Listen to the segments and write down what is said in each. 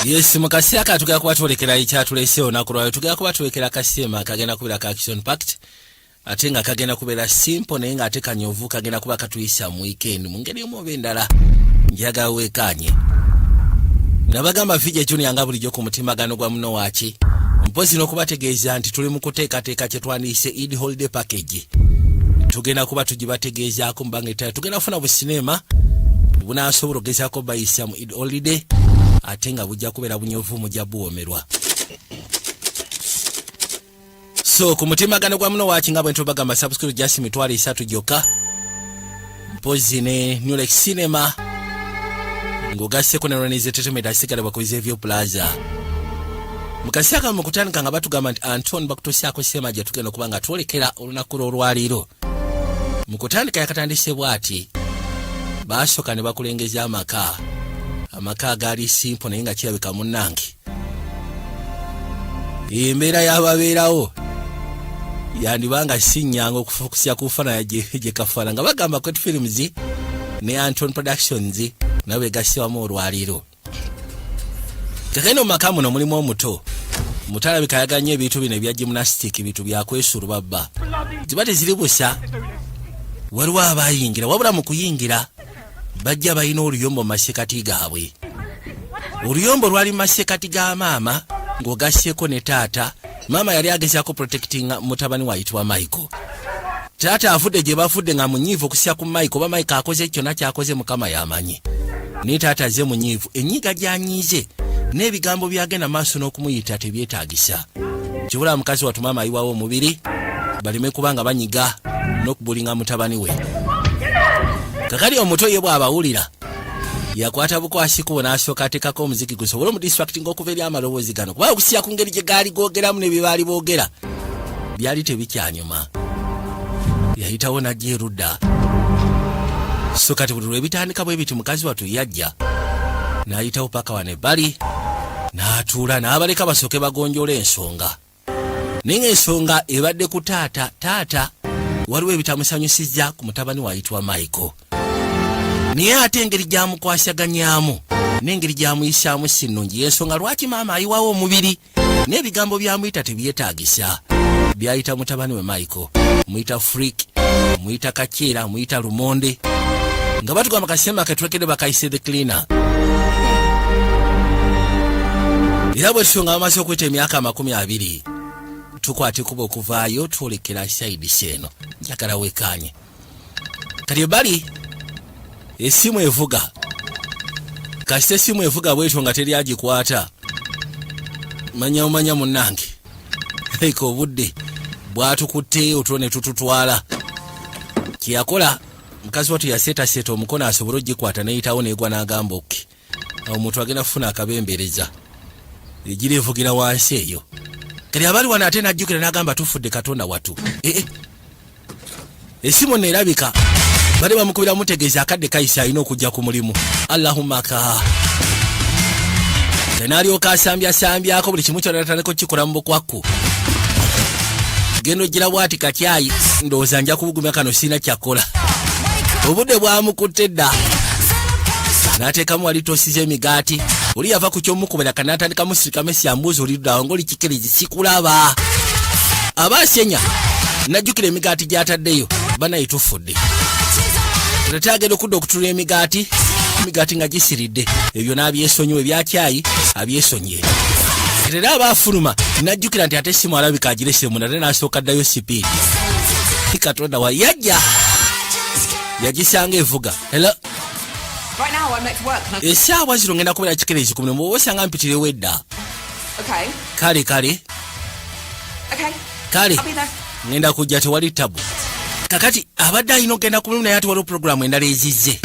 Yes, mu kaseera ka tugenda kuba twolekera ekyatuleese olunaku lwayo. Tugenda kuba twolekera kaseema kagenda kubeera ka action packed, ate nga kagenda kubeera simple, naye ng'ate kanyovu. Kagenda kuba katuyisa mu weekend mu ngeri emu oba endala. Njagala weekaanye. Nabagamba Vijja Junior nga bulijjo ku mutimbagano gwa muno waaki, mpozi n'okubategeeza nti tuli mu kuteekateeka kye twandiyise Eid holiday package. Tugenda kuba tugibategeezaako mubanga etala. Tugenda kufuna businema bunaasobola okugezaako bayisa mu Eid holiday, ate nga bujja kubeera bunyovu, mujja buwomerwa. So ku mutimbagano gwa muno waaki, nga bwe ntubagamba, subscribe just 30,000 gyokka, mpozi ne Nulex Cinema ng'ogasseko ne Ronis Entertainment, asigala bakubiza Evyo Plaza. Mu kaseera kano mu kutandika nga batugamba nti Anton bakutuusyako sema gye tugenda okuba nga twolekera olunaku lw'olwaleero. Mu kutandika yakatandise bw'ati: baasooka ne bakulengeza amaka, amaka agaali simple, naye nga kirabika munnange embeera y'ababeerawo yandibanga si nnyangu okufukusya ku nfaanana gye kafaana. Nga bagamba Quet Films ne Anton Productions nabo begassiwamu olwaleero. Kakene mu maka muno mulimu omuto. Omuto alabika ayagala nnyo ebintu bino ebya gymnastic, bintu byakwesulubabba, ziba teziri busa. Waliwo abayingira, wabula mu kuyingira bajja balina oluyombo mu masekati gaabwe. Oluyombo lwali mu masekati ga maama ng'ogasseeko ne taata. Maama yali agezaako protectinga mutabani waayitibwa Michael. Taata avudde gye bavudde nga munyiivu okusya ku Michael, oba Michael akoze kyonna kyakoze Mukama yamanyi, naye taata azze munyiivu. Enyiga gy'anyiize n'ebigambo byagenda maaso n'okumuyita tebyetaagisa. Kibula mukazi watu maama ayiwawo omubiri baleme kuba nga banyiga n'okubulinga mutabani we. Kakali omuto ye bw'abawulira yakwata bukwasi kubo n'asooka ateekako omuziki gusobole omudistractinga okuva eri amaloboozi gano, kuba okusya ku ngeri gye gaali googeramu ne bye baali boogera byali tebikyanyuma. Yayitawo n'ajja erudda. So kati buli lwebitandika bwe biti, mukazi wattu yajja n'ayitawo paka wano ebbali n'atuula n'abaleka basooke bagonjoola ensonga. Naye ng'ensonga ebadde ku taata. Taata waliwo ebitamusanyusizza ku mutabani waayitibwa Michael, naye ate engeri gy'amukwasaganyaamu n'engeri gy'amuyisaamu si nnungi. Yensonga lwaki maama ayiwawo omubiri n'ebigambo byamuyita tebyetaagisa. Byayita mutabani we Michael, muyita freak, muyita kaceera, muyita lumonde. Nga batugamba kasemba ketwekedde bakayise The Cleaner. Era bwe tutyo nga bamaze okweta emyaka 20, tukwata ekuba okuvaayo twolekera side eno. Njagala wekanye. Kati ebbali essimu evuga. Kasita essimu evuga bwetyo nga teri agikwata, manya omanya munnange eka obudde bwatukutte otwo ne tututwala. Kyeyakola mukazi watu, yaseetaseeta omukono asobole ogikwata, neyitawo negwa, n'agamba, "Okay, omuntu agenda kufuna akabembereza egira evugira wansi eyo." Kati abali wano ate najjukira n'agamba, "Tufudde, Katonda watu." Ee, esimu neerabika bali bamukubira mutegeeza akadde kayise, alina okujja ku mulimu. Allahumma ka tenalyoka asambyasambyako buli kimu kyonna, natandika okukikola mu bukwakku. Genda ogira bwati kakyayi, ndowooza nja kubugumya kano, sirina kyakola. Obudde bwamukutte dda, n'ateekamu wali tosiza emigaati. Oli yava ku kyomukubira kanatandika musirika mesi ambuuza, "Oliddawo ngaoli kikirizi sikulaba?" Aba asenya, najjukira emigaati gy'ataddeyo. Banaye tufudde. Ate agenda okudda okutula emigaati, emigaati nga gisiridde. Ebyo n'abyesonyiwa, ebyakyayi abyesonyiye. Era aba afuluma, najjukira nti ate simu alabika agirese munda, ate n'asooka ddayo speed. Katonda wa yajja yagisanga evuga. Hello? Right now, I'm late for work. Can I? Essaawa zino ngenda kubeera kikereezi ku mulimu, bwoba osanga mpitirewo edda. Okay. Kale. Okay. Kale. I'll be there. Ngenda kujja, tewali tabu. Kakati abadde alina okugenda ku mulimu, naye ate waliwo puroguramu endala ezizze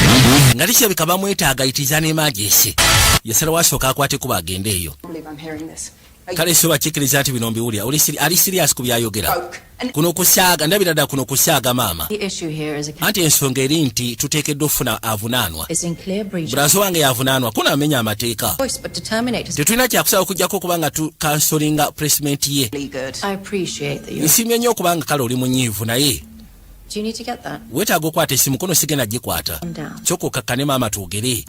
nga tekirabika bamwetaaga itiza n'emergency. Yasalawo asooka akwate kuba agende eyo. I believe I'm hearing this. Are you Kale so bakikkiriza nti bino mbiwulira. Ali serious ku byayogera. broke? And Kuno kusaaga, ndabira ddala kuno kusaaga maama. The issue here is a Anti ensonga eri nti tuteekeddwa okufuna avunaanwa. is in clear breach of Brother wange yavunaanwa, kuno amenya amateeka. choice but to terminate his Tetulina kyakusaba okugjako okuba nga tukansolinga placement ye. really good. I appreciate that you're Nsiimye nnyo okubanga kale oli munyiivu, naye Do you need to get that? Weetaaga okwata esimu kono sigenda gikwata. Calm down. Kyokka okakkane, maama, twogere.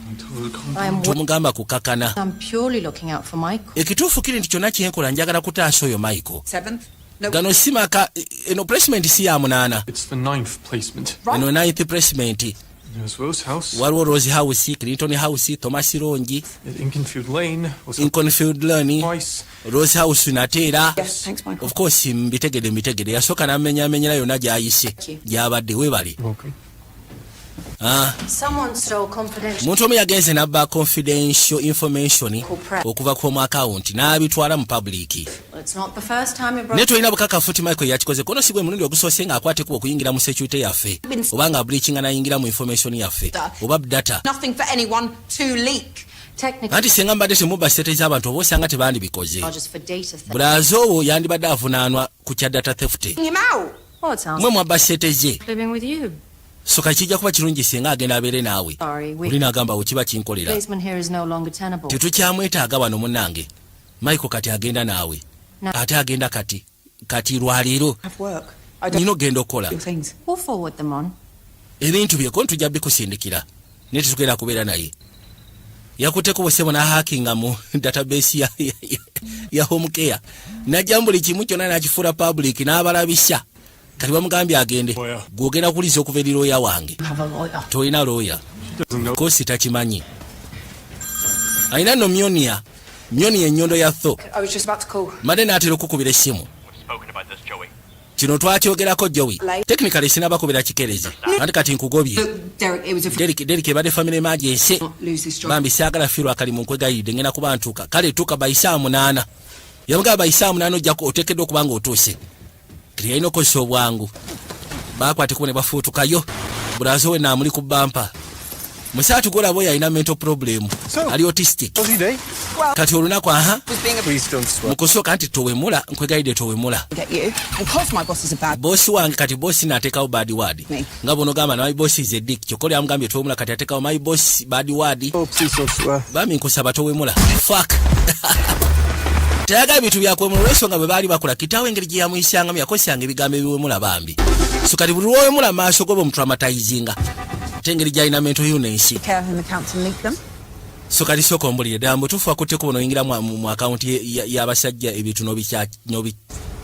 I am Tomugamba kukakkana. I'm purely looking out for Michael. Ekituufu kiri nti kyonna kyenkola njagala kutaasa oyo Michael. Seventh? No. Gano si maka, eno placement si ya munaana. It's the ninth placement. Eno ninth placement. There's Rose House Waliwo Rose House, Clinton House, Thomas Longi, at Inconfield Lane. Rose Inconfield Lane. Twice. Rose House nateera. Yes, thanks, Michael. Of course, mbitegedde, mbitegedde. Yasooka n'amenyamenyera yonna gy'ayise gy'abadde. Webale. Welcome. Ah, Someone stole confidential omuntu omu yagenze n'abba confidential information okuva ku mu account n'abitwala mu public. It's not the first time a Naye tolina bukakafu ti Michael yakikoze. Kono si gwe mulundi ogusoose ng'akwata ekkubo okuyingira mu security yaffe oba nga breachinga n'ayingira mu information yaffe oba data. Nothing for anyone to leak. Technically Anti singa mbadde temubba sente z'abantu oba osanga tebandibikoze. charges for data theft. Bulaze owo yandibadde avunaanwa ku kya data theft. Him out. Well, it sounds Mwe mwabba sente ze. living with you. So kati kijja kuba kirungi singa agenda abeere naawe. Sorry, we Oli n'agamba we kiba kinkolera. Placement here is no longer tenable. Tetukyamwetaaga wano munnange. Michael kati agenda naawe. Ate agenda kati kati lwaleero. Have work. I don't Nina okgenda okukola. your things. We'll forward them on. Ebintu bye ko ntujja bikusindikira naye tetugenda kubeera naye. Yakutteko busebo n'ahackinga mu database ya home care najjamu buli kimu kyonna n'akifuula public n'abalabisa. Kati bamugambye agende. Lawyer. Gwogenda kuliza okuva eri looya wange. Have a lawyer. Tolina looya. Doesn't know. Kosi takimanyi alina no Mjolnir. Mjolnir ennyondo ya Thor. I was just about to call. Mbadde n'atera okukubira essimu. We've spoken about this, Joey. Kino twakyogerako, Joey. Like- Technically sinabakubira kikerezi anti kati nkugobye. Look, Derek, it was a Derek, Derek, ebadde family emergency. not lose this job. Bambi saagala fiirwa akalimu, nkwegayidde ngenda kuba ntuuka. Kale tuuka by saa 8. Yamugamba by saa 8 ojjako oteekeddwa okuba nga otuuse. Kati yalina okukozesa obwangu. Bakwate kubo ne bafuutukayo. Bulazo we naamuli ku bampa musaatu gwolaba oyo alina mental problem. So- Ali autistic. How's your day? Kati olunaku aha. Was being a Please don't swear. Mu kusooka nti towemula, nkwegayidde towemula. get you. And cause my boss is a bad Bosi wange kati bosi naateekawo bad word. Me. Nga bwonogamba na my boss is a dick, kyokka oli amugambye towemula. Kati ateekawo my boss bad word. Oh, please don't swear. Bami nkusaba towemula. Fuck, teyagala bintu byakwemula olw'ensonga bwe baali bakola kitaawe engeri gye yamuyisangamu yakozesanga ebigambo ebiwemula bambi. So kati buli lwowemula maaso go bwemutraumatizinga ate engeri gyalina mental illness. Care home accounts and leak them. So kati sooka ombulire ddala mutuufu akutteko buno oyingira mu akawunti y'abasajja ebintu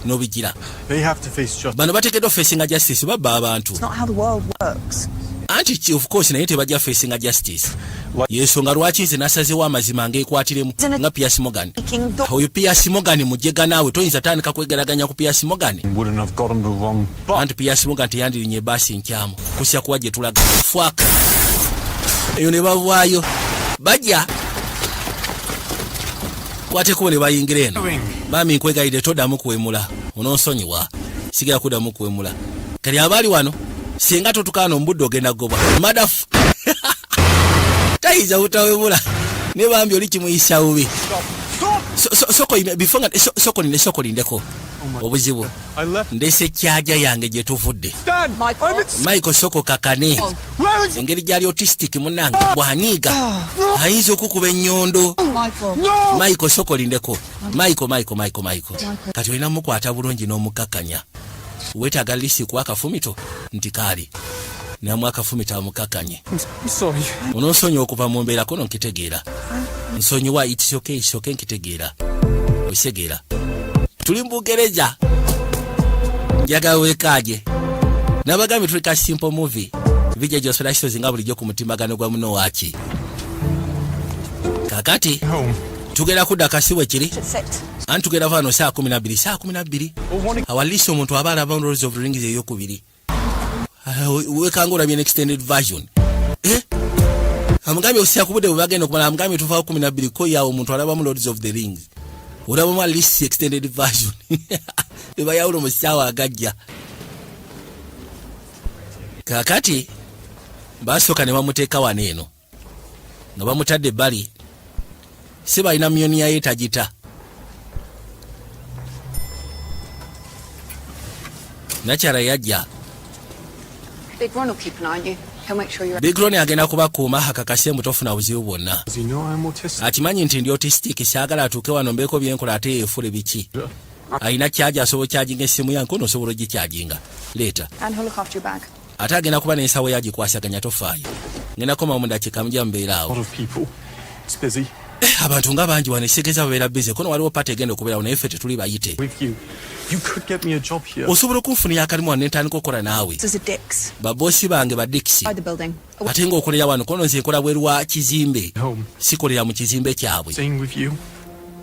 n'obigira. They have to face justice. Bano bateekeddwa facinga justice, babba abantu. It's not how the world works. Anti of course naye tebajja facinga justice. Yensonga lwaki nze nasazewo amazima ngekwatiremu nga Piers Morgan. Leaking the Oyo Piers Morgan mujega naawe toyinza tandika kwegeraganya ku Piers Morgan. Wouldn't have gotten the wrong bus. Anti Piers Morgan teyandirinye ebaasi nkyamu kusya kuwa gye tulaga. Fuck, eyo ne bavaayo bajja kwatekubo ne bayingira eno. Maami nkwegayidde toddamu kuwemula, onoonsonyiwa sigala kuddamu kuwemula. Kati abaali wano singa totukaana omubudde ogenda kugobwa madafu. Tayinza butawemula ne bambi oli kimuyisa bubi. Soko before nga soko ninde soko lindeko obuzibu. I left. Ndese kyaja yange gye tuvudde. Dad, Michael. I'm at. Michael, soko kakane. Where is? Engeri gyali autistic munange bw'anyiiga ayinza okukuba ennyondo. Michael. No. Michael, soko lindeko. Michael, Michael, Michael, Michael, kati olina mukwata bulungi n'omukakanya. Weetaaga lisi kuwa akafumito nti kaali namu akafumito amukakanye. I'm sorry. Onoonsonyiwa okuva mu mbeera kono nkitegeera, nsonyiwa. It's okay, it's okay, nkitegeera, okitegeera tuli mu Bugereza. Njagala weekaaje nabagambye tuli ka simple movie vijja gyosolakisozi nga bulijjo ku mutimbagano gwa muno waaki. Kakati Home. tugenda kudda kasi bwe kiri. At 6. Anti tugenda vaano saa 12, saa 12. Or one. Awalisi omuntu aba alaba Lords of the Rings eyokubiri. Ah, wekanga olabye extended version. Eh? Amugambye osya ku budde bwe bagenda okumala. Amugambye tuvaawo 12 ko yawo omuntu alabamu Lords of the Rings olabamu at least extended version bebayawula mu ssaawa agajja. Kaakati basooka ne bamuteeka wano eno nga bamutadde ebbali si balina Mjolnir yaye tagita nakyala yajja. Big Ron will keep an eye on you. He'll make sure you're Big Ron agenda kubakuuma akakase mutofuna buzibu bwonna. Does he know I'm autistic? Akimanyi nti ndi autistic. Saagala atuuke wano mbeeko byenkola ate yeefule biki. Alina charger, asobola okyaginga essimu yange ono, osobola ogikyajinga, leeta. And he'll look after your bag. Ate agenda kuba n'ensawo yagikwasaganya, tofaayo. Ngenda komawo mu dakiika, mujja mubeera awo. A lot of people. It's busy. Eh, abantu nga bangi wano, ekitegeeza babeera busy. Kono waliwo party egenda okubeerawo, naye ffe tetuli bayite. With you. You could get me a job here. Osobola okunfunira akalimu wano nentandika okukola naawe. This is a Dix. Babosi bange ba Dix. By the building. Ate ng'okolera wano, kono nze nkola bweru wa kizimbe. Home. Sikolera mu kizimbe kyabwe. Staying with you.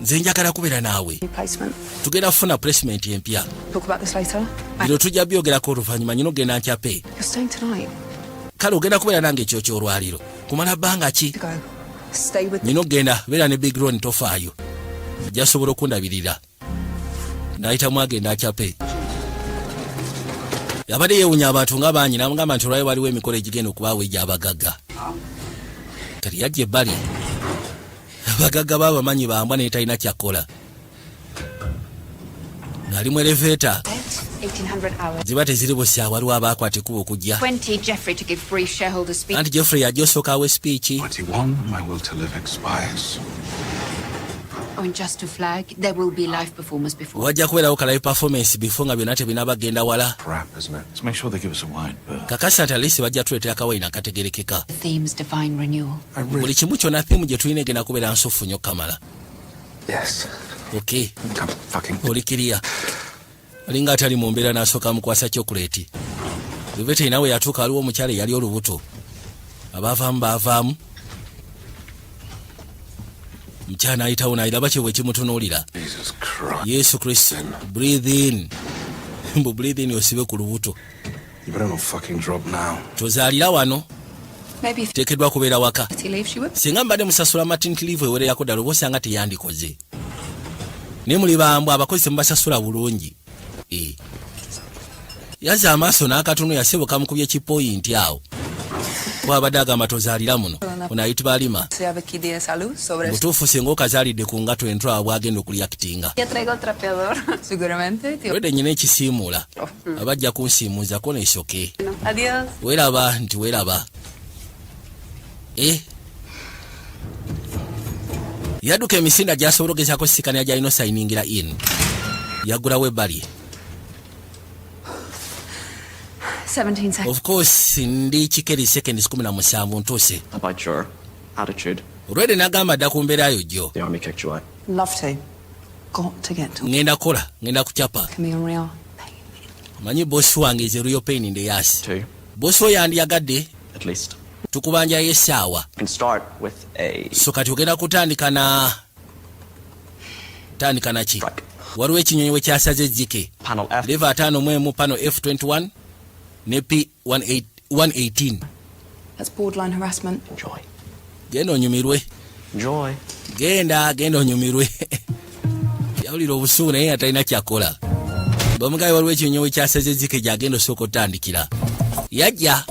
Nze njagala kubeera naawe. New placement. Tugenda kufuna placement empya. Talk about this later. Bino tujja byogerako oluvannyuma, nyina ogenda nkyape. You're staying tonight. Kale ogenda kubeera nange ekyo kyolwaliro kumala bbanga ki? To go. Stay with Nyina okugenda, beera ne Big Ron, tofaayo, jasobola okundabirira. Nayitamu agenda akyape. Yabadde yeewunya abantu nga bangi, namugamba nti olwayo waliwo emikolo egigenda okubaawo egy'abagagga. Kati yajja ebbali, abagagga baabamanyi bambwa, naye talina kyakkola ng'ali mu elevator. 1800 hours. Ziba teziri busa, waliwo abaakwata ekkubo okujja. 20 Jeffrey to give brief shareholder speech. Anti Jeffrey yajja osooka awa speech. 21, my will to live expires. Oh, and just to flag, there will be live performance before. Wajja kubeerawo ka live performance before nga byonna tebinabagenda wala. Crap, isn't it? Let's make sure they give us a wide berth. Kakasa nti at least bajja tuleetera akawayini akategerekeka. The theme's divine renewal. I really. Buli kimu kyonna, theme gye tulina egenda kubeera nsufu nnyo kamala. Yes. Ok. Come fucking. Olikiriya alinga atali mu mbeera, n'asooka amukwasa chocolate. Elevator nawe yatuuka, waliwo omukyala eyali olubuto, abaavaamu baavaamu. Mukyala n'ayitawo n'ayiraba kye bwe kimutunuulira. Jesus Christ. Yesu Kristo, breathe in, mbu breathe in, osibe ku lubuto. You better not fucking drop now. Tozaalira wano. Maybe if Teekeddwa kubeera waka. he leaves, she would. Singa mbadde musasula maternity leave ewererako ddala, oba osanga teyandikoze, naye muli bambwa, abakozi temubasasula bulungi. Eh. Yazza amaaso n'akatono, yaseboka mukubye kipoyinti awo kuba abadde agamba tozaalira muno. Ono ayitibwa Alima. Se aquí de salud sobre Butuufu, singa okazaalidde ku ngato entwaba bwagenda okuliyakitinga. Ya traigo el trapeador. Seguramente, tío. Wedde nyina ekisiimuula, abajja kunsiimuuzako nesoke. Adiós. Weeraba nti weeraba. E yadduka emisinda gyasobola ogezaako sikanira gyalina osayiningira in, yaggulawo ebbali. 17 seconds. Of course, ndi kikeri seconds 17 ntuuse. About your attitude. Olwedde n'agamba dda ku mbeera yo jjo. The army kicked you out. Love to. Got to get to Ŋŋenda kukola, ŋŋenda kucapa. Can be a real Manyi bosi wange is a real pain in the ass. Two, Bosi oyo yandiyagadde at least. tukubanjayo essaawa. You can start with a So kati ogenda kutandika na tandika naki? Strike. Waliwo ekinyonyi we kyasaze ejjike. Panel F. Level 51, panel F21 ne P 118. That's borderline harassment. Enjoy. Genda onyumirwe. Enjoy. Genda, genda onyumirwe. Yawulira obusungu naye nga talina kyakola. Bamugabe waliwo ekinyonyi we kyasaze ejjike gyagenda osooka otandikira. Yajja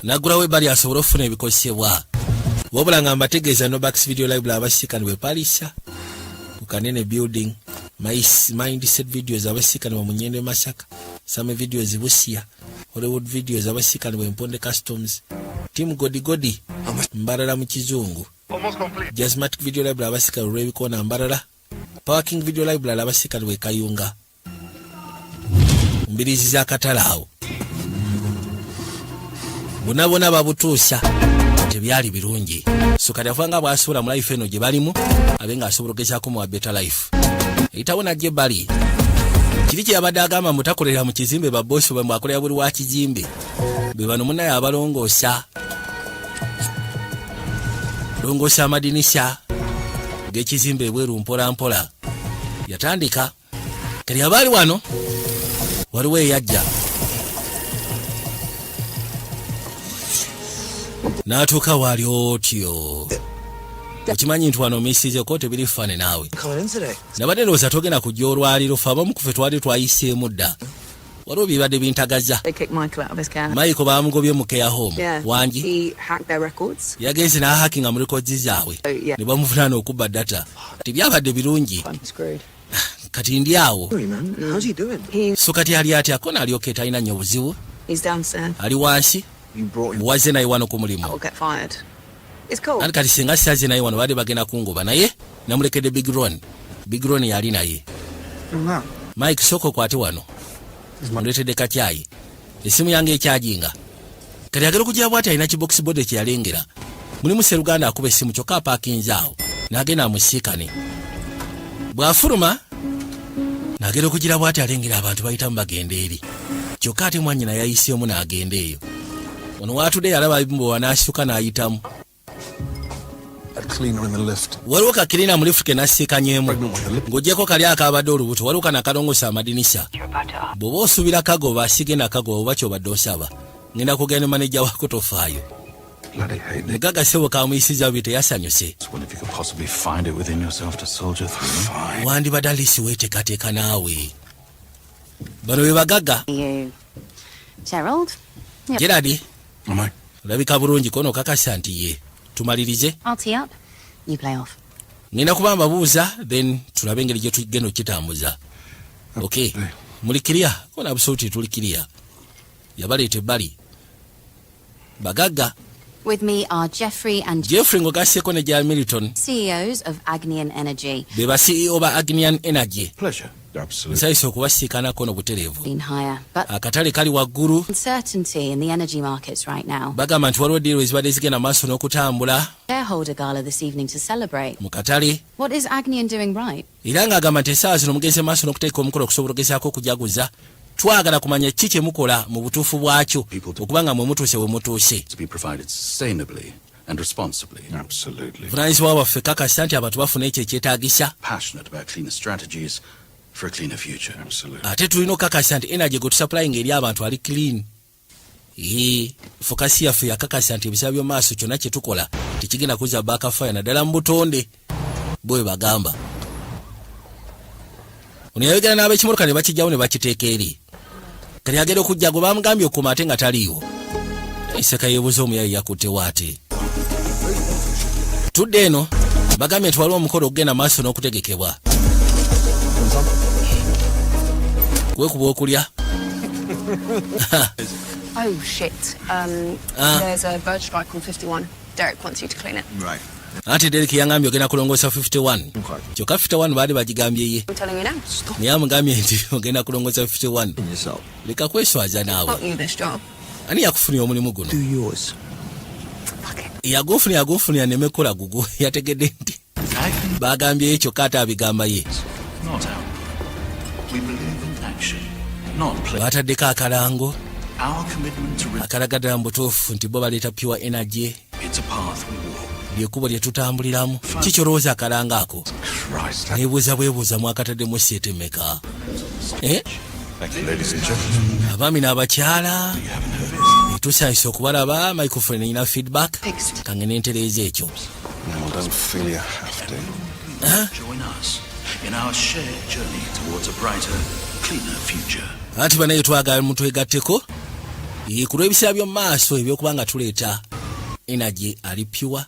naggulawo ebbali asobole okufuna ebikozesebwa, wabula nga mbategeeza Nobax Video Library abasikanibwa epalisa ku Kanene Building, Mindset Videos abasikanibwa mu Nyendo e Masaka, Same Videos Busia, Hollywood Videos abasikanibwa Emponde Customs, Team Godigodi Mbarara mu Kizungu, Jasmatic Video Library abasikanibwa olw'ebikoona Mbarara, Power King Video Library abasikanibwa e Kayunga mbirizi z'akatale. Awo bonna bonna babutuusa tebyali birungi. So kati afuba nga bw'asobola mu life eno gye balimu, abe ng'asobola ogezaako muwa better life. Eyitawo najja ebbali, kiri kye yabadde agamba mutakolera mu kizimbe, babosi bwe mwakolera buli wa kizimbe be bano munaye abalongoosa longoosa amadinisa g'ekizimbe ebweru mpola mpola. Yatandika kati abaali wano, waliwo eyajja n'atuuka waali otyo. Okimanyi nti wano omisiizeko tebiri fane naawe. Coming in today. Nabadde ndowooza togenda kujja olwaliro, fe abamu kufe twali twayiseemu dda, waliwo bibadde bintagaza. They kicked Michael out of his care. Michael bamugobye mu care home. Yeah. Wangi? He hacked their records. Yagenze n'ahakinga mu records zaabwe. Oh, yeah. Ne bamuvunaana okubba data, tebyabadde birungi. I'm screwed. Kati ndi awo. Sorry, man. How's he doing? He's So kati ali atya? Kona alyoke talina nnyo buzibu. He's downstairs. Ali wansi. You brought him. Waze naye wano ku mulimu. I'll get fired. It's cool. Anti kati singa saze naye wano, badde bagenda kungoba naye. Namulekedde Big Ron. Big Ron yali naye. Mike, sooka okwate wano, ndeetedde kacyayi, essimu yange ekyajinga. Kati agera okugira bwati, alina kibox board kyeyalengera mulimu seruganda akuba essimu, kyokka apaakinze awo n'agenda amusiikane. Bw'afuluma n'agenda okugira bwati, alengera abantu bayitamu bagenda eri, kyokka ate mwannyina yayiseemu n'agenda eyo. Ono waatudde yalaba bimbowa n'asituka n'ayitamu. That cleaner in the lift. Waliwo ka cleaner mu lift ke nasiikanyemu, ng'ogyeko kali akabadde olubuto, waliwo kano akalongosa amadinisa. Bw'oba osuubira kagoba, sigenda kagoba. Oba kyobadde osaba, ngenda kugenda ne maneja wako, tofaayo. Bloody hate it. Mugaga sebo kamuyisiza bubi, teyasanyuse. Well, if you could possibly find it within yourself to soldier through. Fine. Wandibadde alisi weeteekateeka naawe. Bano be bagagga. You. Gerald? Gerard. Am I? Olabika bulungi kono, okakasa nti ye tumalirize. I'll tee up. You play off. Ngenda kuba mbabuuza, then tulabe engeri gye tugenda okukitambuza. Ok, muli clear? Kona absolutely tuli clear. Yabaleeta ebbali bagagga. With me are Jeffrey and Jeffrey ng'ogasseeko ne Gerald Milton, CEOs of Agnian Energy. Be ba CEO ba Agnian Energy. Pleasure. Absolutely. Nsayisa okubasiikanako no butereevu. Been higher, but Akatale kali waggulu. uncertainty in the energy markets right now. Bagamba nti waliwo deal ezibadde zigenda maaso n'okutambula Shareholder gala this evening to celebrate. mu katale. What is Agnian doing right? Era ng'agamba nti essaawa zino mugenze maaso n'okuteeka omukolo okusobola ogezaako okujaguza. Twagala kumanya ki kye mukola mu butuufu bwakyo okuba nga mwe mutuuse we mutuuse. To be provided sustainably and responsibly. Absolutely. Buvunaanyizibwa bwaffe kakasa nti abantu bafuna ekyo ekyetaagisa. Passionate about cleaner strategies for a cleaner future. Absolutely. Ate tulina okukakasa nti energy gwe tusupplyinga eri abantu ali clean. Ee, focus yaffe yakakasa nti ebiseera by'omu maaso kyonna kye tukola tekigenda kuzza backfire naddala mu butonde, bwe bagamba. Ono yayogera n'ab'ekimotoka ne bakijjawo ne bakiteeka eri. Kati agenda okujja gwe bamugambye okuma ate nga taliiwo. Eseka yeebuuza omuyayi yakuttewo. Ate tudde eno, bagambye nti waliwo omukolo okugenda maaso n'okutegekebwa kwekuba okulya. Oh shit. Ah. There's a bird strike on 51. Derek wants you to clean it. Right. Anti Derek yangambye ogenda kulongoosa 51, kyokka 51 baali bagigambye ye. I'm telling you now. Stop. Naye amugambye nti ogenda kulongoosa 51. Yourself. Leka kweswaza naawe. Got you this job. Ani yakufunira omulimu guno? Do yours. Fuck it. Yagufunira, yagufunira nemekola gugu. Yategedde nti bagambyeyo kyokka ate abigamba ye. Not output. We believe in action, not play. Bataddeko akalango Our commitment to akalaga ddala mu butuufu nti bo baleeta pure energy. It's a path we walk. Lyekkubo lye tutambuliramu. Kikyolowooza akalango ako? Christ. Nebuuza bwebuuza mwakataddemu sente meka? Eh? Thank you, ladies and gentlemen. Abaami n'abakyala, tusanyuse okubalaba. Microphone erina feedback, kange nentereeza ekyo. No, don't feel you have to. Join us in our shared journey towards a brighter, cleaner future. Anti banaye twagala mutwegatteko ku lw'ebiseera by'omu maaso ebyokuba nga tuleeta energy ali pure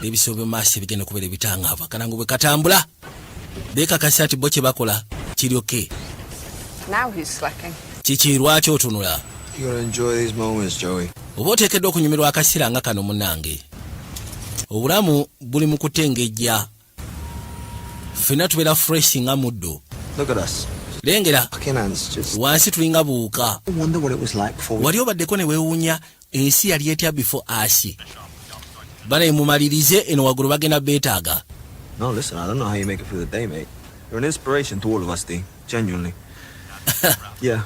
n'ebiseera by'omu maaso ebigenda okubeera ebitangaavu. Akalango bwe katambula beekakasa nti bo kye bakola kiryoke. Now who's slacking? Kiki, lwaki otunula? You gotta enjoy these moments, Joey. Oba oteekeddwa okunyumirwa akaseera nga kano munnange. Obulamu buli mu kutengejja, ffenna tubeera fresh nga muddo. Look at us. Lengera. Fucking ants. Just Wansi tulinga buwuka. I wonder what it was like before we Wali obaddeko ne weewuunya ensi yali etya before us? Banaye mumalirize eno waggulu bagenda beetaaga. No, listen, I don't know how you make it through the day, mate. You're an inspiration to all of us, D. Genuinely. Yeah.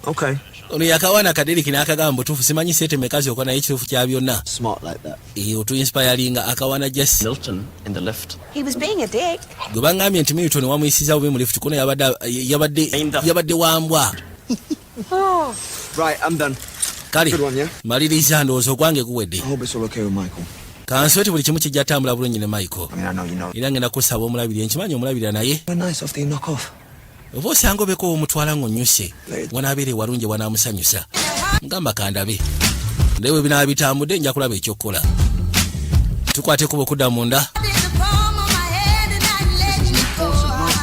Okay. Ono yakawaana kaderiki n'akagamba butuufu simanyi sente meka zokka, naye ekituufu kya byonna Smart like that. Otuinspiringa akawaana jasi. Milton in the lift. He was being a dick. Gwe baŋŋambye nti Milton wamuyisiza bubi mu lift kuno, yabadde wambwa. Right, I'm done. Kale. Good one, yeah? Maliriza, ndowooza ogwange guwedde. I hope it's all okay with Michael. Kanso ti buli kimu kijja tambula bulungi ne Michael. I mean, I know you know. Era ngenda kusaba omulabirire, nkimanyi omulabirira naye. We're nice after you knock off. Oba osanga obeko omutwala ng'onnyuse wanaabeera ewalungi wanaamusanyusa. Mugamba kandabe naye bwe binaaba bitambudde nja kulaba ekyokukola. Tukwate kuba okudda munda,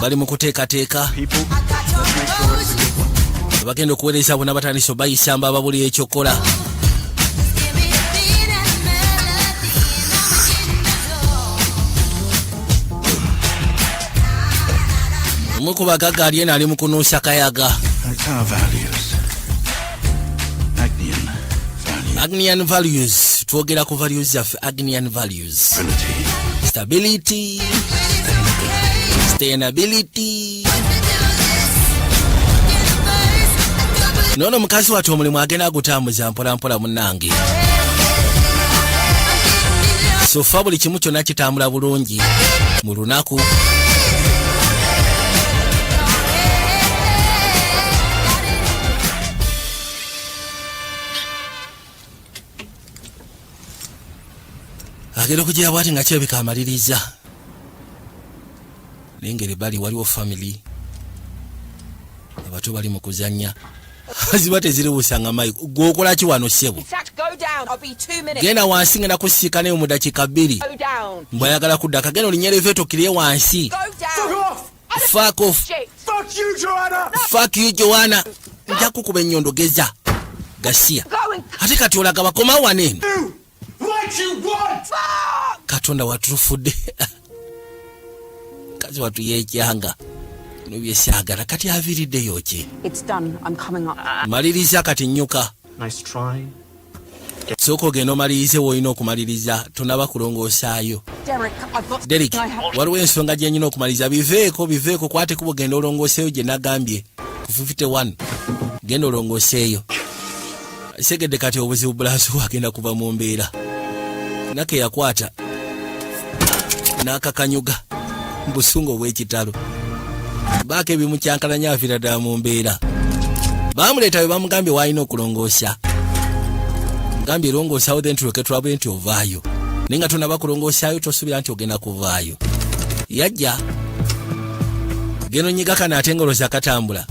bali mu kuteekateeka bagenda okuweereza bonna batandise obayisamba ababuli ekyokukola. Omu ku bagagga ali eno ali mu kunuusa kayaga. That's our values. Agnian values. Agnian values, twogera ku values zaffe, Agnian values. Stability. Stability, sustainability. Noono mukazi wattu omulimu agenda agutambuza mpolampola munnange. So far buli kimu kyonna kitambula bulungi mu lunaku. Agenda okugira bwati nga kirabika amaliriza, naye ngeri bali waliwo family abato bali mu kuzannya, ziba teziriwusanga. Mike, gweokola ki wano, ssebo? Sack, go down. I'll be 2 minutes. Genda wansi, ngenda kusiika naye mu dakiika 2. Go down. Mbwayagala kudda kagenda olinya elevator okkirye wansi. Go down. Fuck off. Shit. Fuck you, Joanna! Fuck you, Joanna. Nja kukuba ennyondo geza gasiya. Go and Ate kati olaga bakomawo wano eno. What you want? Katonda watufudde, kazi watu yekyanga nobyesyagala kati aviiriddeyo ki? It's done. I'm coming up. Maliriza kati, nnyuka. Nice try. Sooka ogenda omalirize woolina okumaliriza, tonaba kulongoosaayo. Derek, I've got Derek, I have waliwo ensonga gye nyina okumaliriza. Biveeko, biveeko, kwate kuba ogenda olongooseeyo gye nagambye ku 51, genda olongooseeyo. Segedde kati obuzibu bulansi agenda kuva mu mbeera nake yakwata n'akakanyuga mu busungu obw'ekitalo, baako ebimukyankalanya, aviira ddala mu mbeera. Bamuleeta bwe bamugambye waalina okulongoosa, gambye longoosawo, then tuleke tulabe nti ovaayo, naye nga tonaba kulongoosaayo tosuubira nti ogenda kuvaayo. Yajja genda onyiga kano ate ngoloza katambula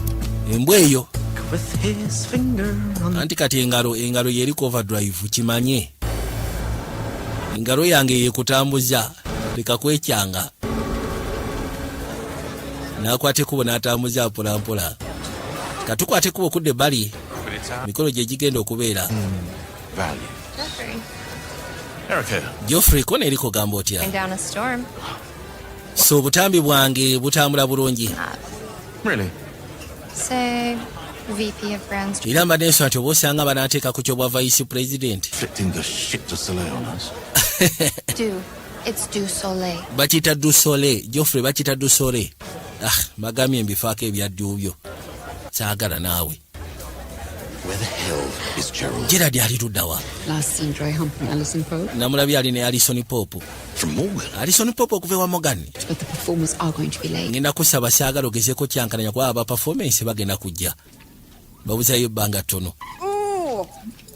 embwa eyo. With his finger on the Anti kati engalo yeri ku overdrive, kimanye engalo yange yekutambuza, leka kwekyanga. Nakwata ekkubo n'atambuza mpolampola. Katukwata ekkubo okudda ebbali, mikolo gye gigenda okubeera. Value. Erica. Geoffrey, ko neriko gamba otya? Down a storm. So obutambi bwange butambula bulungi. Really? Say, VP of Brand Era mbadde nsoma nti oba osanga banaateeka ku kyobwa vice president. Fitting the shit to Soleil on us. Du. It's Du Soleil. Bakiyita Dusole, Geoffrey, bakiyita Dusole. Ah, bagambye mbifaako ebyadduubyo, saagala naawe. Where the hell is Gerald? Gerard ali luddawa? Last seen dry humping Alison Pope. Namulabye ali ne Alison Pope. From Morgan. Alison Pope okuva ewa Morgan. But the performers are going to be late. Ngenda kusaba, saagala ogezeeko kyankalanya kuba aba performance bagenda kujja, babuzayo ebbanga ttono.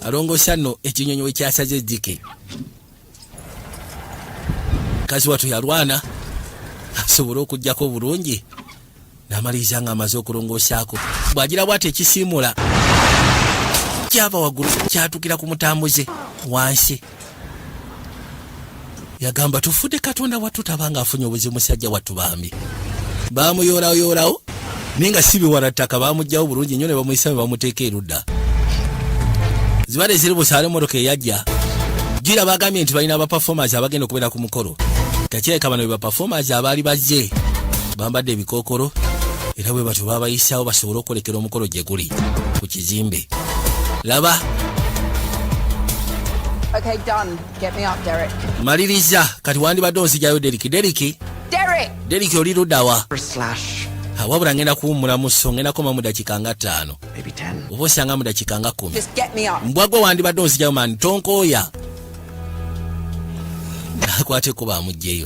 Alongoosa nno ekinyonyi we kyasaze ejjike. Mukazi wattu yalwana asobole okugjako bulungi, n'amaliriza nga amaze okulongoosaako. Bw'agira bw'ati ekisiimula kyava waggulu kyatukira ku mutambuze wansi. Yagamba tufudde, Katonda wattu tabanga afunye obuzibu. Musajja wattu bambi bamuyoolayoorawo, naye nga si biwala ttaka. Bamugjawo bulungi nnyo ne bamuyisa ne bamuteeka erudda. Zibadde ziri busaale emotoka eyajja gira. Bagambye nti balina abaperformers abagenda okubeera ku mukolo. Kakireka bano be baperformers abaali bazze bambadde ebikookolo, era bwe batyo babayisaawo basobole okwolekera omukolo gye guli ku kizimbe. Laba. Okay, done. Get me up, Derek. Maliriza kati, wandibadde onzijayo, Deriki. Deriki! Derek! Deriki, oli luddawa? Slash. Ha, wabula ngenda kuwummulamu, so ngenda koma mu dakiika nga 5. Maybe 10. Oba osanga mu dakiika nga 10. Just get me up. Mbwa gwe, wandibadde onzijayo mani, tonkooya. Akwata ekkubo amugjeyo.